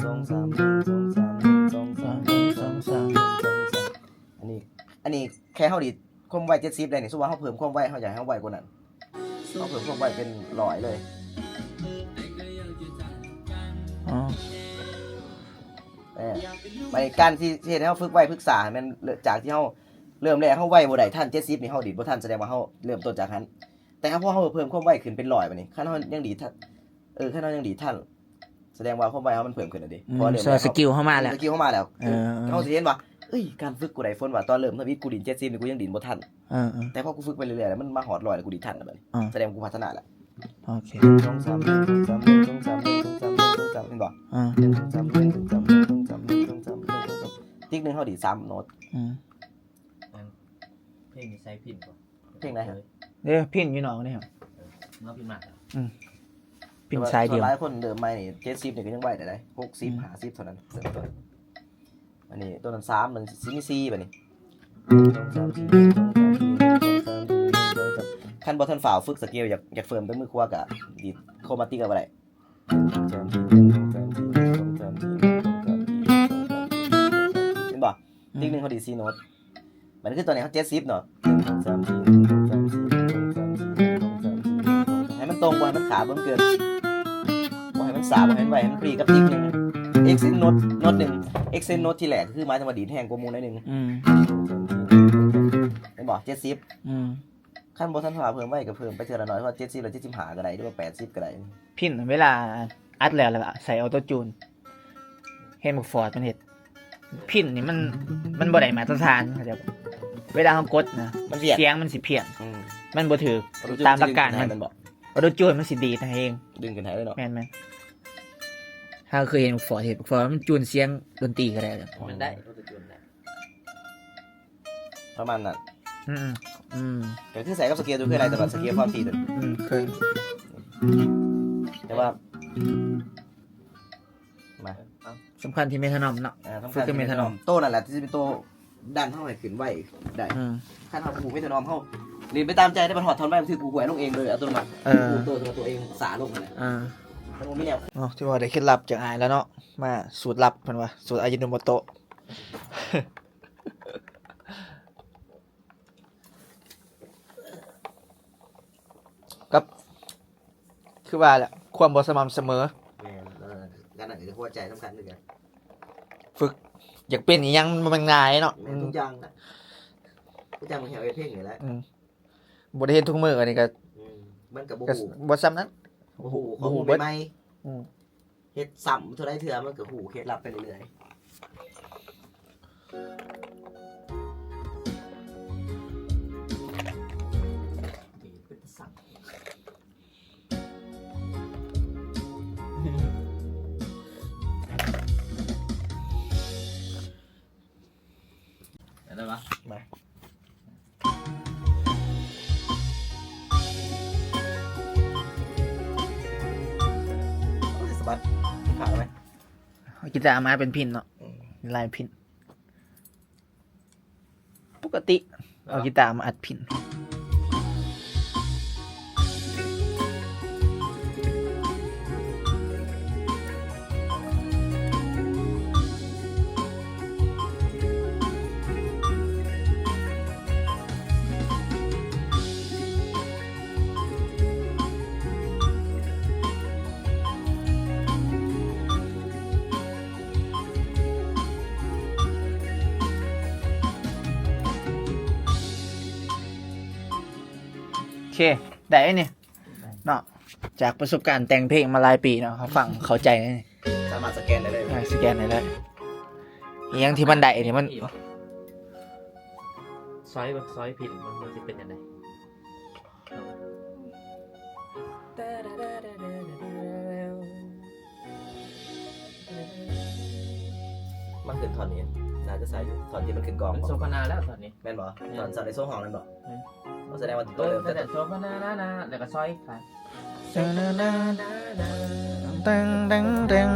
ສອງ ສາມ ໜຶ່ງ ສອງ ສາມ ໜຶ່ງ ສອງ ສາມ ໜຶ່ງ ສອງ ສາມ ໜຶ່ງ ສອງ ສາມ ອັນນີ້ ອັນນີ້ແຄ່ເຮົາດີດຄວາມໄວເຈັດສິບໄດ້ນີ້ ສົມມຸດວ່າເຮົາເພີ່ມຄວາມໄວ ເຮົາຢາກໃຫ້ເຮົາໄວກວ່ານັ້ນ ເຮົາເພີ່ມຄວາມໄວເປັນຮ້ອຍເລີຍ ອໍ ເອີ ບາດນີ້ການທີ່ ທີ່ເຮັດໃຫ້ເຮົາຝຶກໄວຝຶກຊ້າ ແມ່ນຈາກທີ່ເຮົາເລີ່ມແລກເຮົາໄວບໍ່ໄດ້ ທັນເຈັດສິບນີ້ເຮົາດີດບໍ່ທັນ ສະແດງວ່າເຮົາເລີ່ມຕົ້ນຈາກຫັ້ນ ແຕ່ຖ້າພວກເຮົາເພີ່ມຄວາມໄວຂຶ້ນເປັນຮ້ອຍບາດນີ້ ຄັນເຮົາຍັງດີດທັນ ເອີ ຄັນເຮົາຍັງດີດທັນ ສະແດງວ່າຄວາມໄວເຮົາມັນເພີ່ມຂຶ້ນແລ້ວເດ້ ອືມ ເພາະວ່າເລີ່ມແລ້ວ ສະກິວເຮົາມາແລ້ວ ສະກິວເຮົາມາແລ້ວ ເອີ ເອີ ເຮົາຊິເຫັນວ່າ ເອີຍ ການຝຶກກູໄດ້ ຝົນວ່າຕອນເລີ່ມທຳອິດກູດີດເຈັດສິບນີ້ ກູຍັງດີດບໍ່ທັນ ເອີ ເອີ ແຕ່ພໍກູຝຶກໄປເລື້ອຍໆແລ້ວ ມັນມາຮອດຮ້ອຍແລ້ວ ກູດີດທັນແລ້ວບາດນີ້ ເອີ ສະແດງວ່າກູພັດທະນາແລ້ວ ໂອເຄ ໜຶ່ງ ສອງ ສາມ ໜຶ່ງ ສອງ ສາມ ໜຶ່ງ ສອງ ສາມ ໜຶ່ງ ສອງ ສາມ ເຫັນບໍ່? ອ່າ ໜຶ່ງ ສອງ ສາມ ໜຶ່ງ ສອງ ສາມ ໜຶ່ງ ສອງ ສາມ ໜຶ່ງ ສອງ ສາມ ຕິກໜຶ່ງເຮົາດີດສາມໂນ້ດ ອືມ ອັນ ເພງນີ້ໃສ່ພິນບໍ່? ເພງໃດ? ເອີ ພິນຢູ່ນອກນີ້ ເອີ ເອົາພິນມາ ອືມ ພິນສາຍດຽວ ສ່ວນຫຼາຍຄົນເລີ່ມໃໝ່ນີ້ ເຈັດສິບນີ້ກະຍັງໄວໄດ້ໃດ ຫົກສິບ ອືມ ຫ້າສິບເທົ່ານັ້ນ ເລີ່ມຕົ້ນ ອັນນີ້ໂຕນັ້ນສາມ ມັນຊິມີສີ່ບາດນີ້ ໜຶ່ງ ສອງ ສາມ ສີ່ ໜຶ່ງ ສອງ ສາມ ສີ່ ໜຶ່ງ ສອງ ສາມ ສີ່ ໜຶ່ງ ສອງ ສາມ ຄັນບໍ່ທັນຟ້າວຝຶກສະເກວ ຢາກ ຢາກເພີ່ມແຕ່ມືຂວາກະດີດໂຄຣມາຕິກເອົາກະໄດ້ ເຫັນບໍ່? ອືມ ຕິກໜຶ່ງເຮົາດີດສີ່ໂນ້ດ ບາດນີ້ຄືຕອນນີ້ເຮົາເຈັດສິບເນາະ ໜຶ່ງ ສອງ ສາມ ສີ່ ໜຶ່ງ ສອງ ສາມ ສີ່ ໜຶ່ງ ສອງ ສາມ ສີ່ ໜຶ່ງ ສອງ ສາມ ໃຫ້ມັນຕົງ ບໍ່ໃຫ້ມັນຂາເບິ່ງເກີນ ບໍ່ໃຫ້ມັນຊ້າ ບໍ່ໃຫ້ມັນໄວ ໃຫ້ມັນພໍດີກັບຕິກໜຶ່ງ ເອັກເຊັນໂນ້ດ ໂນ້ດໜຶ່ງ ເອັກເຊັນໂນ້ດທີແລກ ຄືໝາຍເຖິງວ່າດີດແຮງກວ່າໝູ່ໜ້ອຍໜຶ່ງ ອືມ ເຫັນບໍ່? ເຈັດສິບ ອືມ ຄັນບໍ່ທັນວ່າເພີ່ມໄວ້ກໍເພີ່ມໄປເທື່ອລະໜ້ອຍ ເພາະວ່າເຈັດສິບ ຫຼື ເຈັດສິບຫ້າກໍໄດ້ ຫຼືວ່າແປດສິບກໍໄດ້. ພິນເວລາອັດແລ້ວ ແລ້ວກໍໃສ່ອໍໂຕຈູນ ເຫັນບັກຟອດມັນເຮັດ ພິນນີ້ມັນ ມັນບໍ່ໄດ້ມາດຕະຖານ ເຂົາໃຈບໍ່? ເວລາເຮົາກົດນະ ມັນວຽກ ສຽງມັນຊິພຽນ ອືມ ມັນບໍ່ຖືກ ອໍໂຕຈູນ ຕາມຫຼັກການມັນ ມັນຊິດຶງຂຶ້ນໃຫ້ແມ່ນບໍ່? ອໍໂຕຈູນມັນຊິດີດໃຫ້ເອງ ດຶງຂຶ້ນໃຫ້ເລີຍເນາະ. ແມ່ນໆ ເຮົາເຄີຍເຫັນບັກຟອດເຮັດ ບັກຟອດມັນຈູນສຽງດົນຕີກໍໄດ້ ມັນໄດ້ອໍໂຕຈູນໄດ້ ປະມານນັ້ນ. ອືມ ອືມ ກໍຄືໃສ່ກັບສະເກວໂຕເຄີຍໄດ້ ແຕ່ວ່າສະເກວຄວາມຖີ່ໂຕ ອືມ ເຄີຍ ແຕ່ວ່າ ມາ ສຳຄັນທີ່ເມທານອມເນາະ. ເອີ ສຳຄັນທີ່ເມທານອມ ໂຕນັ້ນແຫຼະທີ່ຊິເປັນໂຕດັນເຮົາໃຫ້ຂຶ້ນໄວໄດ້. ອືມ ຄັນເຮົາບໍ່ຮູ້ເມທານອມ ເຮົາຫຼິ້ນໄປຕາມໃຈໄດ້ ບັດຮອດທ່ອນໄວ ມັນຖືກກູຫວຍລົງເອງໂດຍອັດຕະໂນມັດ. ເອີ ຮູ້ໂຕ ຕົວເອງສາລົງຫັ້ນແຫຼະ. ເອີ ມັນບໍ່ມີແນວ. ເນາະ ຖືວ່າໄດ້ເຄັດລັບຈາກອ້າຍແລ້ວເນາະ ມາສູດລັບເພິ່ນວ່າ ສູດອາຢິໂນໂມໂຕະ ກັບ ຄືວ່າແຫຼະ ຄວາມບໍ່ສະໝ່ຳສະເໝີ. ແມ່ນ ເອີ ອັນນັ້ນກໍຫົວໃຈສຳຄັນຄືກັນ. ຝຶກ ຢາກເປັນອີ່ຫຍັງມັນບໍ່ແມ່ນງ່າຍເນາະ. ແມ່ນ ອືມ ທຸກຢ່າງນະ ຄືຈັ່ງເຮົາເຮັດເພງນີ້ແຫຼະ. ອືມ ບໍ່ໄດ້ເຮັດທຸກມື້ ອັນນີ້ກໍ ອືມ ມັນກໍບໍ່ ກໍ ຮູ້ ບໍ່ສ່ຳນັ້ນ ບໍ່ຮູ້ ບໍ່ຮູ້ ຂໍ້ມູນ ເບິດ ໃໝ່ໆ. ອືມ ເຮັດຊ້ຳເທົ່າໃດເທື່ອ ມັນກໍຮູ້ເຄັດລັບໄປເລື້ອຍໆ. ໄດ້ປະ? ມາ ໂອ້ຍ ສະບັດ ຂາໄປ. ເອົາກີຕາມາເປັນພິນເນາະ. ອືມ ຫຼາຍພິນ ປົກກະຕິ ເອົາ ເອົາ ເອົາ ກີຕາມາອັດພິນ. ໂອເຄ ໄດ້ນີ້ເນາະ ຈາກປະສົບການແຕ່ງເພງມາຫຼາຍປີເນາະ ເຮົາຟັງເຂົ້າໃຈ ສາມາດສະແກນໄດ້ເລີຍ. ອ່າ ສະແກນໄດ້ເລີຍ ອີ່ຫຍັງທີ່ມັນໄດ້ນີ້ມັນ ຊອຍເບິ່ງ ຊອຍພິນ ມັນ ມັນຊິເປັນຈັ່ງໃດ? ມັນຂຶ້ນທ່ອນນີ້ ໜ້າຈະໃສ່ຢູ່ ທ່ອນທີ່ມັນຂຶ້ນກອງ ມັນໂຊຄະນາແລ້ວທ່ອນນີ້ ແມ່ນບໍ່? ແມ່ນ ທ່ອນສາວໄດ້ໂຊຮ້ອງນັ້ນບໍ່? ແມ່ນ ໂອ້ ສະແດງວ່າໂຕເດີມ ເອີ ແຕ່ ແຕ່ໂຊຄະນານານາ ແລ້ວກໍຊອຍໄປ ແຕ່ງ ແຕ່ງ ແຕ່ງ.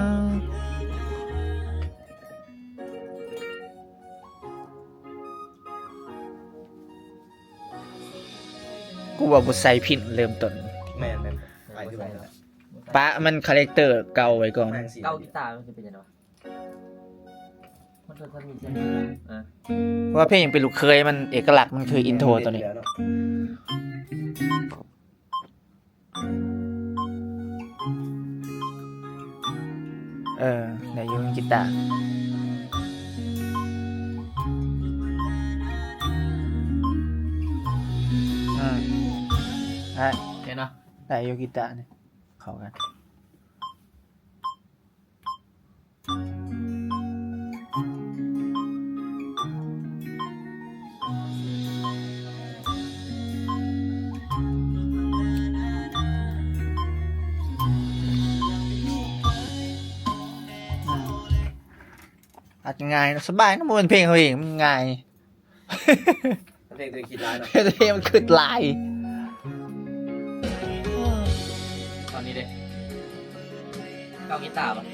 ກູວ່າບໍ່ໃສ່ພິນເລີ່ມຕົ້ນ. ແມ່ນໆ ປະມັນຄາແຣັກເຕີເກົ່າໄວ້ກ່ອນ. ເກົ່າກີຕາມັນຊິເປັນຈັ່ງໃດວະ? ມັນຈະມີສຽງ ເອີ ເພາະວ່າເພງເປັນລູກເຂີຍ ມັນເອກະລັກມັນຄືອິນໂທໂຕນີ້. ເອີ ໄດ້ຢູ່ ເປັນກີຕາ. ອືມ ໄດ້ ເຫັນບໍ່? ໄດ້ຢູ່ ກີຕານີ້ ເຂົ້າກັນ. ອັດງ່າຍເນາະ ສະບາຍເນາະ ບໍ່ແມ່ນເພງເຮົາເອງ ມັນງ່າຍ. ເພງຕົວເອງຄິດຫຼາຍເນາະ ເພງຕົວເອງມັນຄິດຫຼາຍ. ຕອນນີ້ເດ້ ເກົ້າກີຕາບໍ່?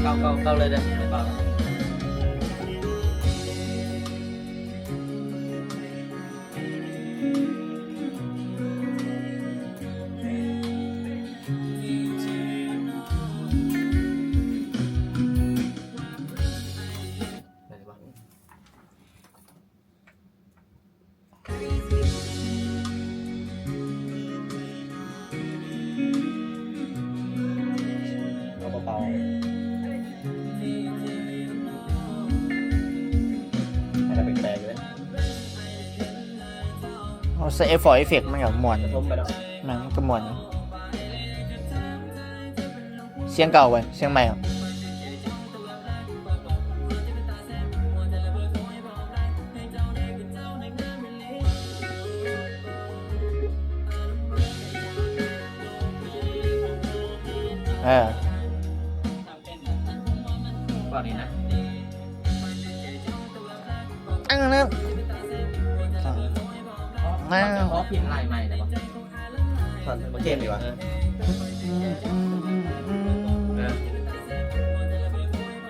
ເກົ້າ ເກົ້າ ເກົ້າເລີຍເດີ ໄປເປົ່າ. ເອົາເບົາໆ. ເອົາໃສ່ເອັຟເຟັກ ເອັຟເຟັກມັນກໍມ່ວນ ກະທົບໄປເນາະ ແມ່ນ ມັນກໍມ່ວນ. ສຽງເກົ່າເວີຍ ສຽງໃໝ່ອະ ເອີ. ເວົ້ານີ້ນະ ອັນນັ້ນ ມາ ຂໍພິມລາຍໃໝ່ໄດ້ບໍ່? ທ່ອນບໍ່ເຈັບນີ້ຫວາ? ເອີ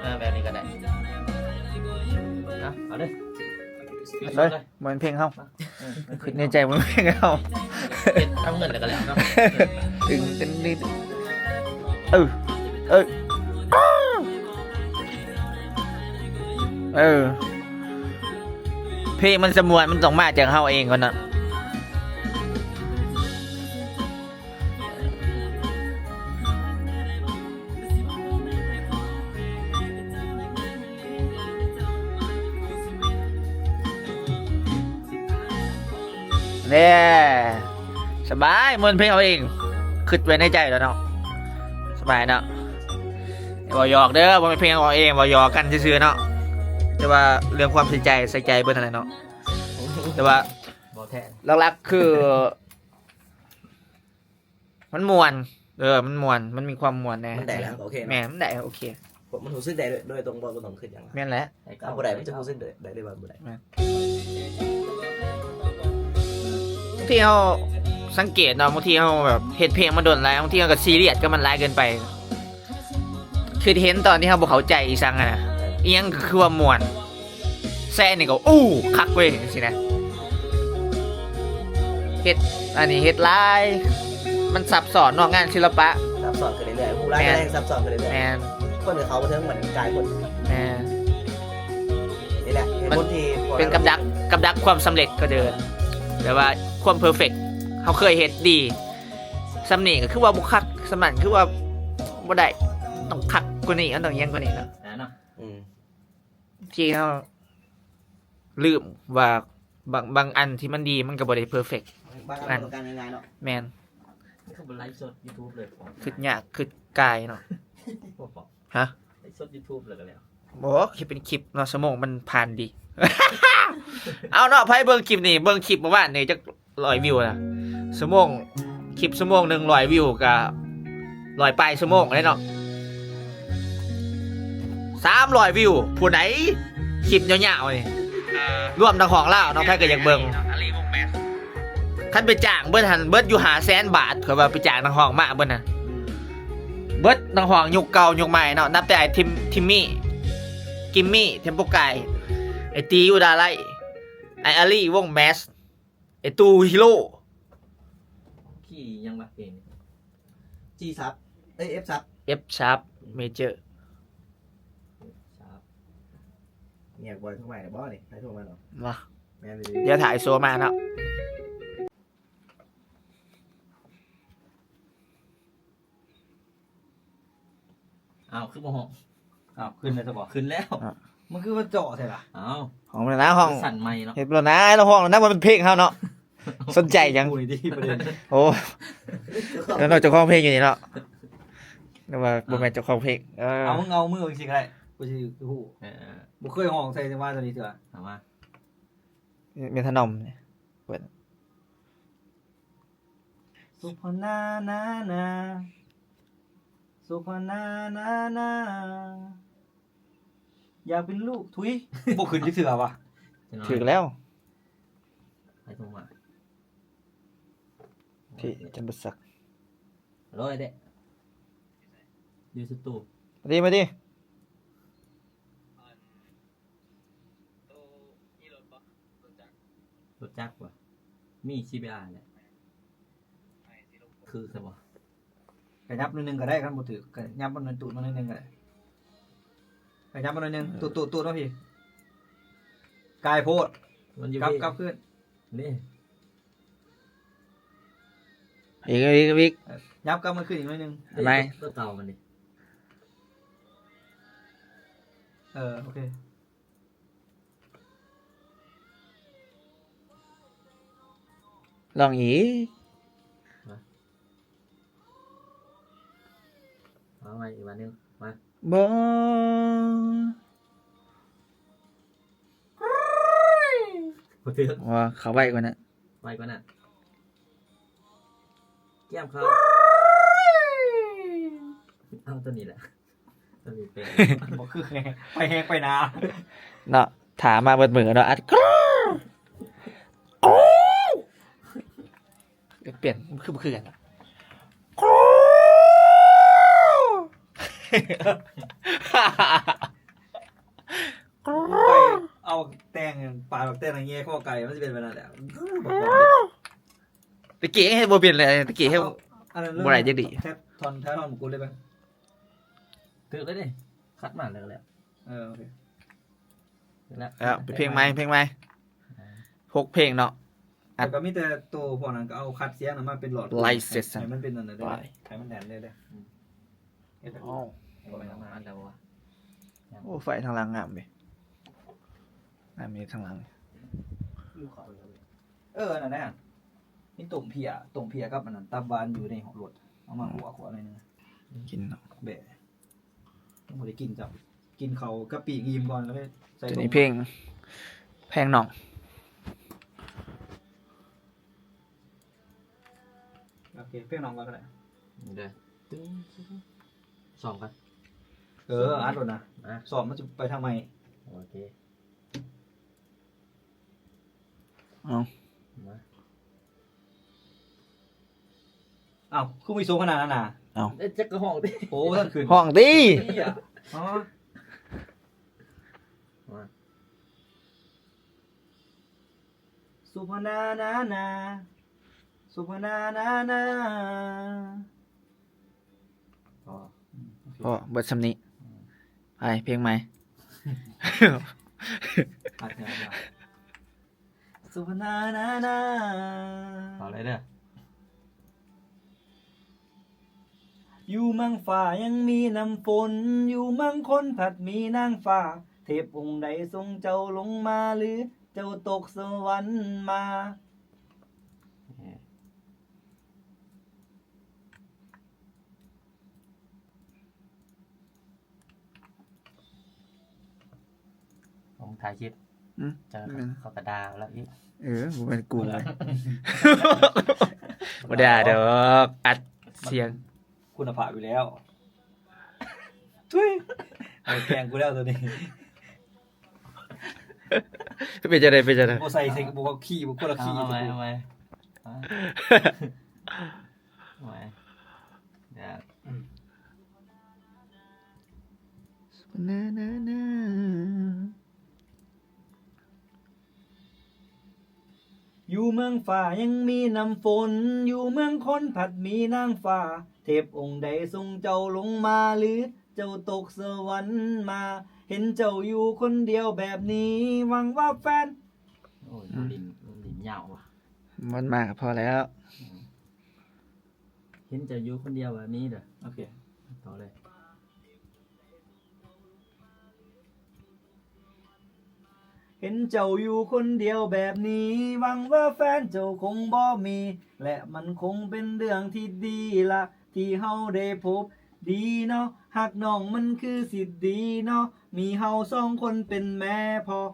ເອີ ແບບນີ້ກໍໄດ້. ເອົາ ເອົາເດີ້ ເອົາເລີຍ. ບໍ່ແມ່ນເພງເຮົາ ເອີ ຄິດໃນໃຈ ບໍ່ແມ່ນເພງເຮົາ ເຮັດເອົາເງິນແລ້ວກໍແລ້ວເນາະ. ຕຶງຕຶງຕຶງ ເອີ ເອີ ເອີ ເພງມັນຈະມ່ວນ ມັນຕ້ອງມາຈາກເຮົາເອງກ່ອນເນາະ. ແນ່ ສະບາຍ ມ່ວນເພງເຮົາເອງ ຄິດໄວ້ໃນໃຈແລ້ວເນາະ ສະບາຍເນາະ. ເວົ້າຫຍອກເດີ້ ບໍ່ແມ່ນເພງເຮົາເອງ ເວົ້າຫຍອກກັນຊື່ໆເນາະ ແຕ່ວ່າເລື່ອງຄວາມໃສ່ໃຈ ໃສ່ໃຈເບິດຫັ້ນແຫຼະເນາະ ແຕ່ວ່າ ເວົ້າແທ້ ຫຼັກໆຄື ມັນມ່ວນ ເອີ ມັນມ່ວນ ມັນມີຄວາມມ່ວນແດ່ ມັນໄດ້ແລ້ວ ໂອເຄເນາະ ແມ່ນ ມັນໄດ້ ໂອເຄ ມັນຮູ້ສຶກໄດ້ໂດຍ ໂດຍຕົງ ບໍ່ ບໍ່ຕ້ອງຄິດຫຍັງ ແມ່ນແຫຼະ ຖ້າບໍ່ໄດ້ ມັນຈະຮູ້ສຶກໄດ້ ໄດ້ເລີຍວ່າບໍ່ໄດ້ ແມ່ນ. ບາງທີເຮົາສັງເກດເນາະ ບາງທີເຮົາແບບເຮັດເພງມາດົນຫຼາຍ ບາງທີເຮົາກໍຊີຣຽສກັບມັນຫຼາຍເກີນໄປ ຄິດເຫັນຕອນທີ່ເຮົາບໍ່ເຂົ້າໃຈອີ່ສັງຫັ້ນນະ ອີ່ຫຍັງກໍຄືວ່າມ່ວນ ແຊະນີ້ກໍ ໂອ້ ຄັກເວີຍ ຈັ່ງຊີ້ນະ ເຮັດ ອັນນີ້ເຮັດຫຼາຍ ມັນຊັບຊ້ອນເນາະ ງານສິລະປະ ຊັບຊ້ອນຂຶ້ນເລື້ອຍໆ ຮູ້ຫຼາຍ ແມ່ນ ກໍແຮ່ງຊັບຊ້ອນຂຶ້ນເລື້ອຍໆ ແມ່ນ ຄົນກໍເຂົ້າບໍ່ເຖິງ ມັນກາຍຄົນ ແມ່ນ ນີ້ແຫຼະ ເປັນ ເປັນຜົນທີ່ ເປັນກັບດັກ ກັບດັກຄວາມສຳເລັດ ເຂົາເອີ້ນ ແບບວ່າຄວາມເພີເຟັກ ເຮົາເຄີຍເຮັດດີ ສ່ຳນີ້ກໍຄືວ່າບໍ່ຄັກ ສ່ຳນັ້ນຄືວ່າບໍ່ໄດ້ ຕ້ອງຄັກກວ່ານີ້ ມັນຕ້ອງຫຍັງກວ່ານີ້ເນາະ ອືມ ທີ່ເຮົາລືມວ່າບາງ ບາງອັນທີ່ມັນດີມັນກໍບໍ່ໄດ້ເພີເຟັກ ບາງອັນ ອັນ ຕ້ອງການງ່າຍໆເນາະ ແມ່ນ ຄືບໍ່ໄລຟ໌ສົດຢູທູບເລີຍ ຄິດຍາກຄິດກາຍເນາະ ຮະ ໄລຟ໌ສົດຢູທູບແລ້ວກໍແລ້ວ ບໍ່ ເຮັດເປັນຄລິບເນາະ ຊົ່ວໂມງມັນຜ່ານດີ ເອົາເນາະ ໃຜເບິ່ງຄລິບນີ້ ເບິ່ງຄລິບມື້ວານນີ້ຈັກ ຮ້ອຍວິວນະ ຊົ່ວໂມງ ຄລິບຊົ່ວໂມງໜຶ່ງຮ້ອຍວິວ ກະຮ້ອຍປາຍຊົ່ວໂມງເດ້ເນາະ ສາມຮ້ອຍວິວ ຜູ້ໃດ ຄລິບຍາວໆນີ້ ລວມນັກຮ້ອງລາວເນາະ ໃຜກໍຢາກເບິ່ງ ຄັນໄປຈ້າງເບິດຫັ້ນ ເບິດຢູ່ຫ້າແສນບາດ ຂ້ອຍວ່າໄປຈ້າງນັກຮ້ອງມາເບິດຫັ້ນ ເບິດນັກຮ້ອງຍຸກເກົ່າຍຸກໃໝ່ເນາະ ນັບແຕ່ອ້າຍທິມ ທິມມີ ກິມມີ ເທັມໂປກາຍ ໄອ້ຕີ ຢູດາໄລ ໄອ້ອາລີ ວົງແມສ ໄອ້ຕູ້ ຮີໂຣ ຄີຫຍັງວະເພງນີ້ ຈີຊັບ ເອີຍ ເອັຟຊັບ ເອັຟຊັບ ເມເຈີ ຊັບ ແຍກບ່ອຍໂທມາໄດ້ບໍ່ນີ້ ໃຜໂທມາເນາະ ມາ ແມ່ນອີ່ຫຼີ ດຽວຖ້າໄອ້ໂຊມາເນາະ ອ້າວ ຄືບໍ່ຮ້ອງ ອ້າວ ຂຶ້ນແລ້ວຊະບໍ່ ຂຶ້ນແລ້ວ ອ່ະ ມັນຄືວ່າເຈາະແທ້ລະ ອ້າວ ຮ້ອງແລ້ວນະ ຮ້ອງ ມັນສັ່ນໄມເນາະ ເຮັດແລ້ວນະ ລາວຮ້ອງແລ້ວນະ ບໍ່ແມ່ນເພງເຮົາເນາະ ສົນໃຈຫຍັງ ໂອ້ຍ ເຈົ້າຂອງເພງຢູ່ນີ້ເນາະ ແຕ່ວ່າບໍ່ແມ່ນເຈົ້າຂອງເພງ ເອີ ເອົາ ມຶງເອົາມືຈັ່ງຊີ້ກໍໄດ້ ກູຊິຮູ້ ເອີ ບໍ່ເຄີຍຮ້ອງໃສ່ມາຕົວນີ້ເທື່ອ ເອົາມາ ເມທານອມນີ້ ເປີດ ສຸພະນານານາ ສຸພະນານານາ ຢາກເປັນລູກ ທຸຍ ບໍ່ຂຶ້ນຈັກເທື່ອວະ ຖືກແລ້ວ ໃຜໂທມາ ທີ່ຈຳປາສັກ ຮ້ອຍເດ້ ຢູ່ສະຕູ ມາຕິ ມາຕິ. ລົດຈັກບໍ່? ມີ ຊີບີອາ ແຫຼະ ຄືຊະບໍ່? ຂະຫຍັບໜ້ອຍໜຶ່ງກໍໄດ້ ຄັນບໍ່ຖືກ ຂະຫຍັບມັນໜ້ອຍ ຕູດມັນໜ້ອຍໜຶ່ງກໍໄດ້ ຂະຫຍັບມັນໜ້ອຍໜຶ່ງ ເອີ ຕູດ ຕູດ ຕູດມາພີ້ ກາຍໂພດ ມັນຢູ່ ກັບ ພີ້ ກັບຄືນ ນີ້ ອີກ ອີກ ອີກ ເອີ ຫຍັບກັບມາຄືນອີກໜ້ອຍໜຶ່ງ ອັນໃດ? ຕົວເກົ່າມັນນີ້ ເອີ ໂອເຄ. ລອງອີກ. ມາ ເອົາໃໝ່ອີກບາດໜຶ່ງ ມາ. ບໍ່ ບໍ່ຖືກ. ວ່າເຂົາໄວກວ່ານັ້ນ. ໄວກວ່ານັ້ນ. ແກ້ມເຂົາ. ເອົາຕົວນີ້ແຫຼະ. ຕົວນີ້ເປັນ ບໍ່ຄືແຮງ ໄປແຮງໄປນາເນາະ. ຖ້າມາເບິດມື້ເນາະ ອັດ ປ່ຽນ ຄືບໍ່ຄືກັນ. ໄປເອົາແຕ່ງປາກແຕ່ງແງ່ຂໍ້ໄກ່ ມັນຊິເປັນແບບນັ້ນແຫຼະ. ຕະກີ້ເຮັດບໍ່ເປັນເລີຍ ຕະກີ້ເຮັດ ອັນນັ້ນ ບໍ່ໄດ້ຈັກດີ. ແທັບທ່ອນ ແທັບທ່ອນກູເລີຍເບິ່ງ. ຖືກແລ້ວເດ້ ຄັດມາແລ້ວ ແລ້ວ. ເອີ ໂອເຄ ຖືກແລ້ວ. ເອົາ ເປັນເພງໃໝ່ ເພງໃໝ່ ຫົກເພງເນາະ. ແລ້ວກໍມີແຕ່ໂຕພວກນັ້ນກໍເອົາຄັດສຽງນັ້ນມາເປັນຫຼອດ ໄລ່ເຊັດ ໃຫ້ມັນເປັນອັນນັ້ນເດີ ໄປ ໃຫ້ມັນແໜ້ນເດີ. ອືມ ເຮັດແບບ ໂອ້ ອັນໃດວະ? ໂອ້ ໄຟທາງຫຼັງງາມເດ້ ງາມເດ້ທາງຫຼັງ. ເອີ ອັນນັ້ນນະ ມີຕົ້ມເພຍ ຕົ້ມເພຍກັບອັນນັ້ນ ຕັບຫວານຢູ່ໃນລົດ ເອົາມາຂົ້ວໆໜ້ອຍໜຶ່ງ ກິນເນາະ. ແບະ ຍັງບໍ່ໄດ້ກິນຈ້ຳ ກິນເຂົ້າກັບປີ້ງອີ່ມກ່ອນ ກໍເລີຍໃສ່ ຕົວນີ້ເພງ ເພງນ້ອງ. ໂອເຄ ເພງນ້ອງກ່ອນກໍໄດ້ ເດີ ຕຶງ ຊ້ອມກ່ອນ. ເອີ ອັດໂລດນະ ຊ້ອມມັນຊິໄປທາງໃໝ່. ໂອເຄ ເອົາ ມາ. ເອົ້າ ຄືມີໂຊຂະໜາດນັ້ນນະ? ເອົ້າ ເອີ ຈັກກໍຮ້ອງຕິ. ໂອ້ ບໍ່ທັນຂຶ້ນ ຮ້ອງຕິ. ອໍ ມາ. ສຸພະນານານາ ສຸພະນານານາ. ພໍ ອືມ ໂອເຄ ພໍ ເບິດສ່ຳນີ້. ອືມ ໄປ ເພງໃໝ່. ສຸພະນານານາ ເອົາເລີຍເດີ. ຢູ່ເມືອງຟ້າຍັງມີນ້ຳຝົນ ຢູ່ເມືອງຄົນພັດມີນາງຟ້າ ເທບອົງໃດສົ່ງເຈົ້າລົງມາ ຫຼືເຈົ້າຕົກສະຫວັນມາ? ຂອງຖ່າຍຄລິບ ອືມ ເຈົ້າ ແມ່ນ ເຂົາກໍດ່າລາວອີກ. ເອີ ບໍ່ແມ່ນກູ ບໍ່ໄດ້ ບໍ່ໄດ້ດ່າດອກ ອັດສຽງ ມັນຄຸນນະພາບຢູ່ແລ້ວ. ທຸຍ ເອົາແກງກູແລ້ວໂຕນີ້. ເປັນຈັ່ງໃດ ເປັນຈັ່ງໃດ? ບໍ່ໃສ່ ໃສ່ ບໍ່ຂີ່ ບໍ່ຄົນລະຂີ່. ເອົາໃໝ່ ເອົາໃໝ່ ເອົາໃໝ່. ນານານາ ຢູ່ເມືອງຟ້າຍັງມີນ້ຳຝົນ ຢູ່ເມືອງຄົນພັດມີນາງຟ້າ ເທບອົງໃດສົ່ງເຈົ້າລົງມາ ຫຼືເຈົ້າຕົກສະຫວັນມາ? ເຫັນເຈົ້າຢູ່ຄົນດຽວແບບນີ້ ຫວັງວ່າແຟນ ໂອ້ຍ ອືມ ຫຼິ້ນ ຫຼິ້ນຍາວວ່ະ ມັນມາກໍພໍແລ້ວ. ອືມ ເຫັນເຈົ້າຢູ່ຄົນດຽວແບບນີ້ເດີ. ໂອເຄ ຕໍ່ເລີຍ. ເຫັນເຈົ້າຢູ່ຄົນດຽວແບບນີ້ ຫວັງວ່າແຟນເຈົ້າຄົງບໍ່ມີ ແລະມັນຄົງເປັນເລື່ອງທີ່ດີລະ ທີ່ເຮົາໄດ້ພົບ. ດີເນາະ ຮັກນ້ອງມັນຄືຊິດີເນາະ ມີເຮົາສອງຄົນເປັນແມ່ພໍ່.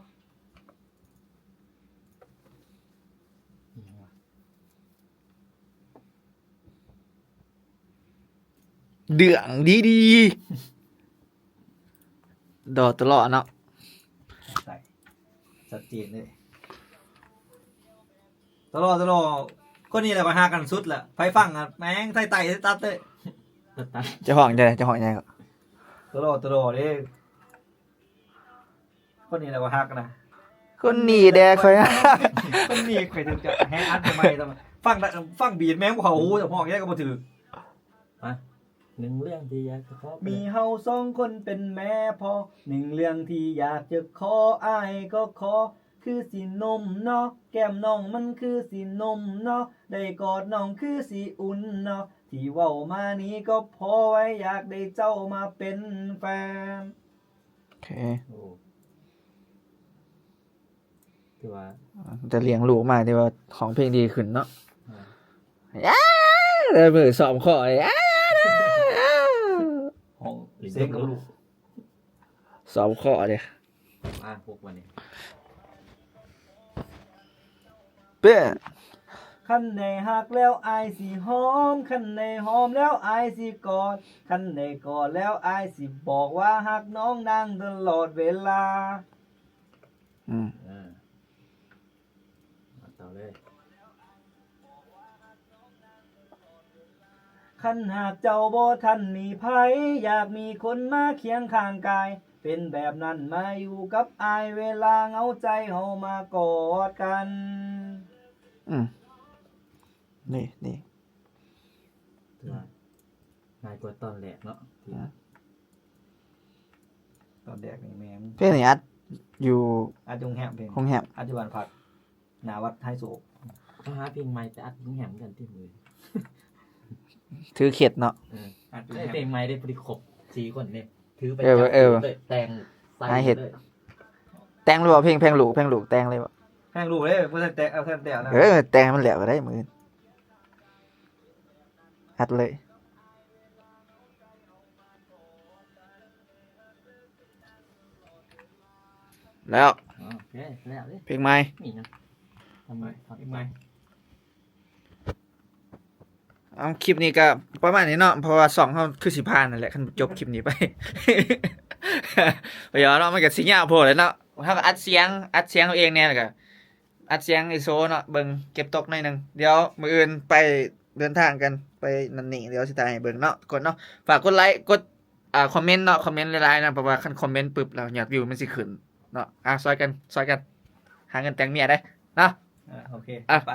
ເລື່ອງດີໆ ດອຕະຫຼອເນາະ ໃສ່ ຊັດເຈນເລີຍ ຕະຫຼອ ຕະຫຼອ ຄົນນີ້ແຫຼະຂ້ອຍຮັກກັນສຸດລະ ໃຜຟັງອະແມ່ງໄຕໆຕັດເລີຍ. ເຈົ້າຮ້ອງຈັ່ງໃດ ເຈົ້າຮ້ອງຫຍັງ? ຕະຫຼອ ຕະຫຼອ ເດ້. ຄົນນີ້ແຫຼະວ່າຮັກນະ ຄົນນີ້ແດ່ຂ້ອຍຮັກ ຄົນນີ້ຂ້ອຍເຖິງຈະແຮງອັດໃໝ່. ຟັງ ຟັງບີດແມ່ງບໍ່ເຂົ້າຫູ ຈະຮ້ອງຈັ່ງໃດກໍບໍ່ຖືກ. ມາ ໜຶ່ງເລື່ອງທີ່ຢາກຈະຂໍ ມີເຮົາສອງຄົນເປັນແມ່ພໍ່ ໜຶ່ງເລື່ອງທີ່ຢາກຈະຂໍ ອ້າຍກໍຂໍ ຄືຊິນົມເນາະ ແກ້ມນ້ອງມັນຄືຊິນົມເນາະ ໄດ້ກອດນ້ອງຄືຊິອຸ່ນເນາະ ທີ່ເວົ້າມານີ້ກໍພໍໄວ້ ຢາກໄດ້ເຈົ້າມາເປັນແຟນ. ໂອເຄ ໂອ້ ຖືວ່າ ແຕ່ລ້ຽງລູກມາ ຖືວ່າຮ້ອງເພງດີຂຶ້ນເນາະ. ອ້າ ແຕ່ມື້ຊ້ອມຄໍ້ ອ້າ ຮ້ອງເສັງກັບລູກ ຊ້ອມຄໍ້ເດ້ ມາ ຫົກ ບາດນີ້ ເປ້ ຄັນໄດ້ຮັກແລ້ວອ້າຍຊິຫອມ ຄັນໄດ້ຫອມແລ້ວອ້າຍຊິກອດ ຄັນໄດ້ກອດແລ້ວອ້າຍຊິບອກວ່າຮັກນ້ອງນາງຕະຫຼອດເວລາ. ອືມ ເອີ ມາຕໍ່ເລີຍ ຄັນຫາກເຈົ້າບໍ່ທັນມີໃຜ ຢາກມີຄົນມາຄຽງຂ້າງກາຍ ເປັນແບບນັ້ນມາຢູ່ກັບອ້າຍ ເວລາເຫງົາໃຈເຮົາມາກອດກັນ. ອືມ ນີ້ ນີ້ ຖືວ່າງ່າຍກວ່າຕອນແລກເນາະ ອືມ ຕອນແລກນີ້ແມ່ນ ເພງນີ້ອັດຢູ່ ອັດຢູ່ໂຮງແຮມ ເພງ ໂຮງແຮມ ອັດຢູ່ບ້ານພັກ ໜ້າວັດໄຮໂສກ ເຮົາຫາເພງໃໝ່ໄປອັດໂຮງແຮມກັນຕິມື້ ຖືເຂັດເນາະ ເອີ ອັດ ເພງໃໝ່ໄດ້ພໍດີຄົບສີ່ຄົນເດ້ ຖືໄປ ເອີ ຈັບ ເອີ ແຕ່ງໃສ່ ຫາເຮັດ ເລີຍ ແຕ່ງຫຼືບໍ່ ເພງ ເພງລູກ ເພງລູກແຕ່ງເລີຍບໍ່? ແພງລູກເດ້ ບໍ່ທັນແຕ່ງ ເອົາ ທັນແຕ່ງແລ້ວ ເອີ ແຕ່ງໃຫ້ມັນແລ້ວກໍໄດ້ມື້ອື່ນ ອັດເລີຍ ແລ້ວ ໂອເຄ ແລ້ວເດ້ ເພງໃໝ່ ນີ້ຫຍັງ ເພງໃໝ່ ເອົາ ຄລິບນີ້ກໍປະມານນີ້ເນາະ ເພາະວ່າຊ່ອງເຮົາຄືຊິຜ່ານນັ້ນແຫຼະ ຄັນຈົບຄລິບນີ້ໄປ ບໍ່ຢອກເນາະ ມັນກໍຊິຍາວໂພດແຫຼະເນາະ ເຮົາກໍອັດສຽງ ອັດສຽງເຮົາເອງແດ່ ແລ້ວກໍອັດສຽງໄອໂຊເນາະ ເບິ່ງເກັບຕົກໜ້ອຍໜຶ່ງ ດຽວມື້ອື່ນໄປເດີນທາງກັນ ໄປນັ້ນນີ້ ດຽວຊິຖ່າຍໃຫ້ເບິ່ງເນາະ ທຸກຄົນເນາະ ຝາກກົດໄລ ກົດ ອ່າ ຄອມເມັນເນາະ ຄອມເມັນຫຼາຍໆນະ ເພາະວ່າຄັນຄອມເມັນປຶບແລ້ວຍອດວິວມັນຊິຂຶ້ນເນາະ ອ່າ ຊ່ອຍກັນ ຊ່ອຍກັນ ຫາເງິນແຕ່ງເມຍເດ້ເນາະ ເອີ ໂອເຄ ອ່ະ ໄປ.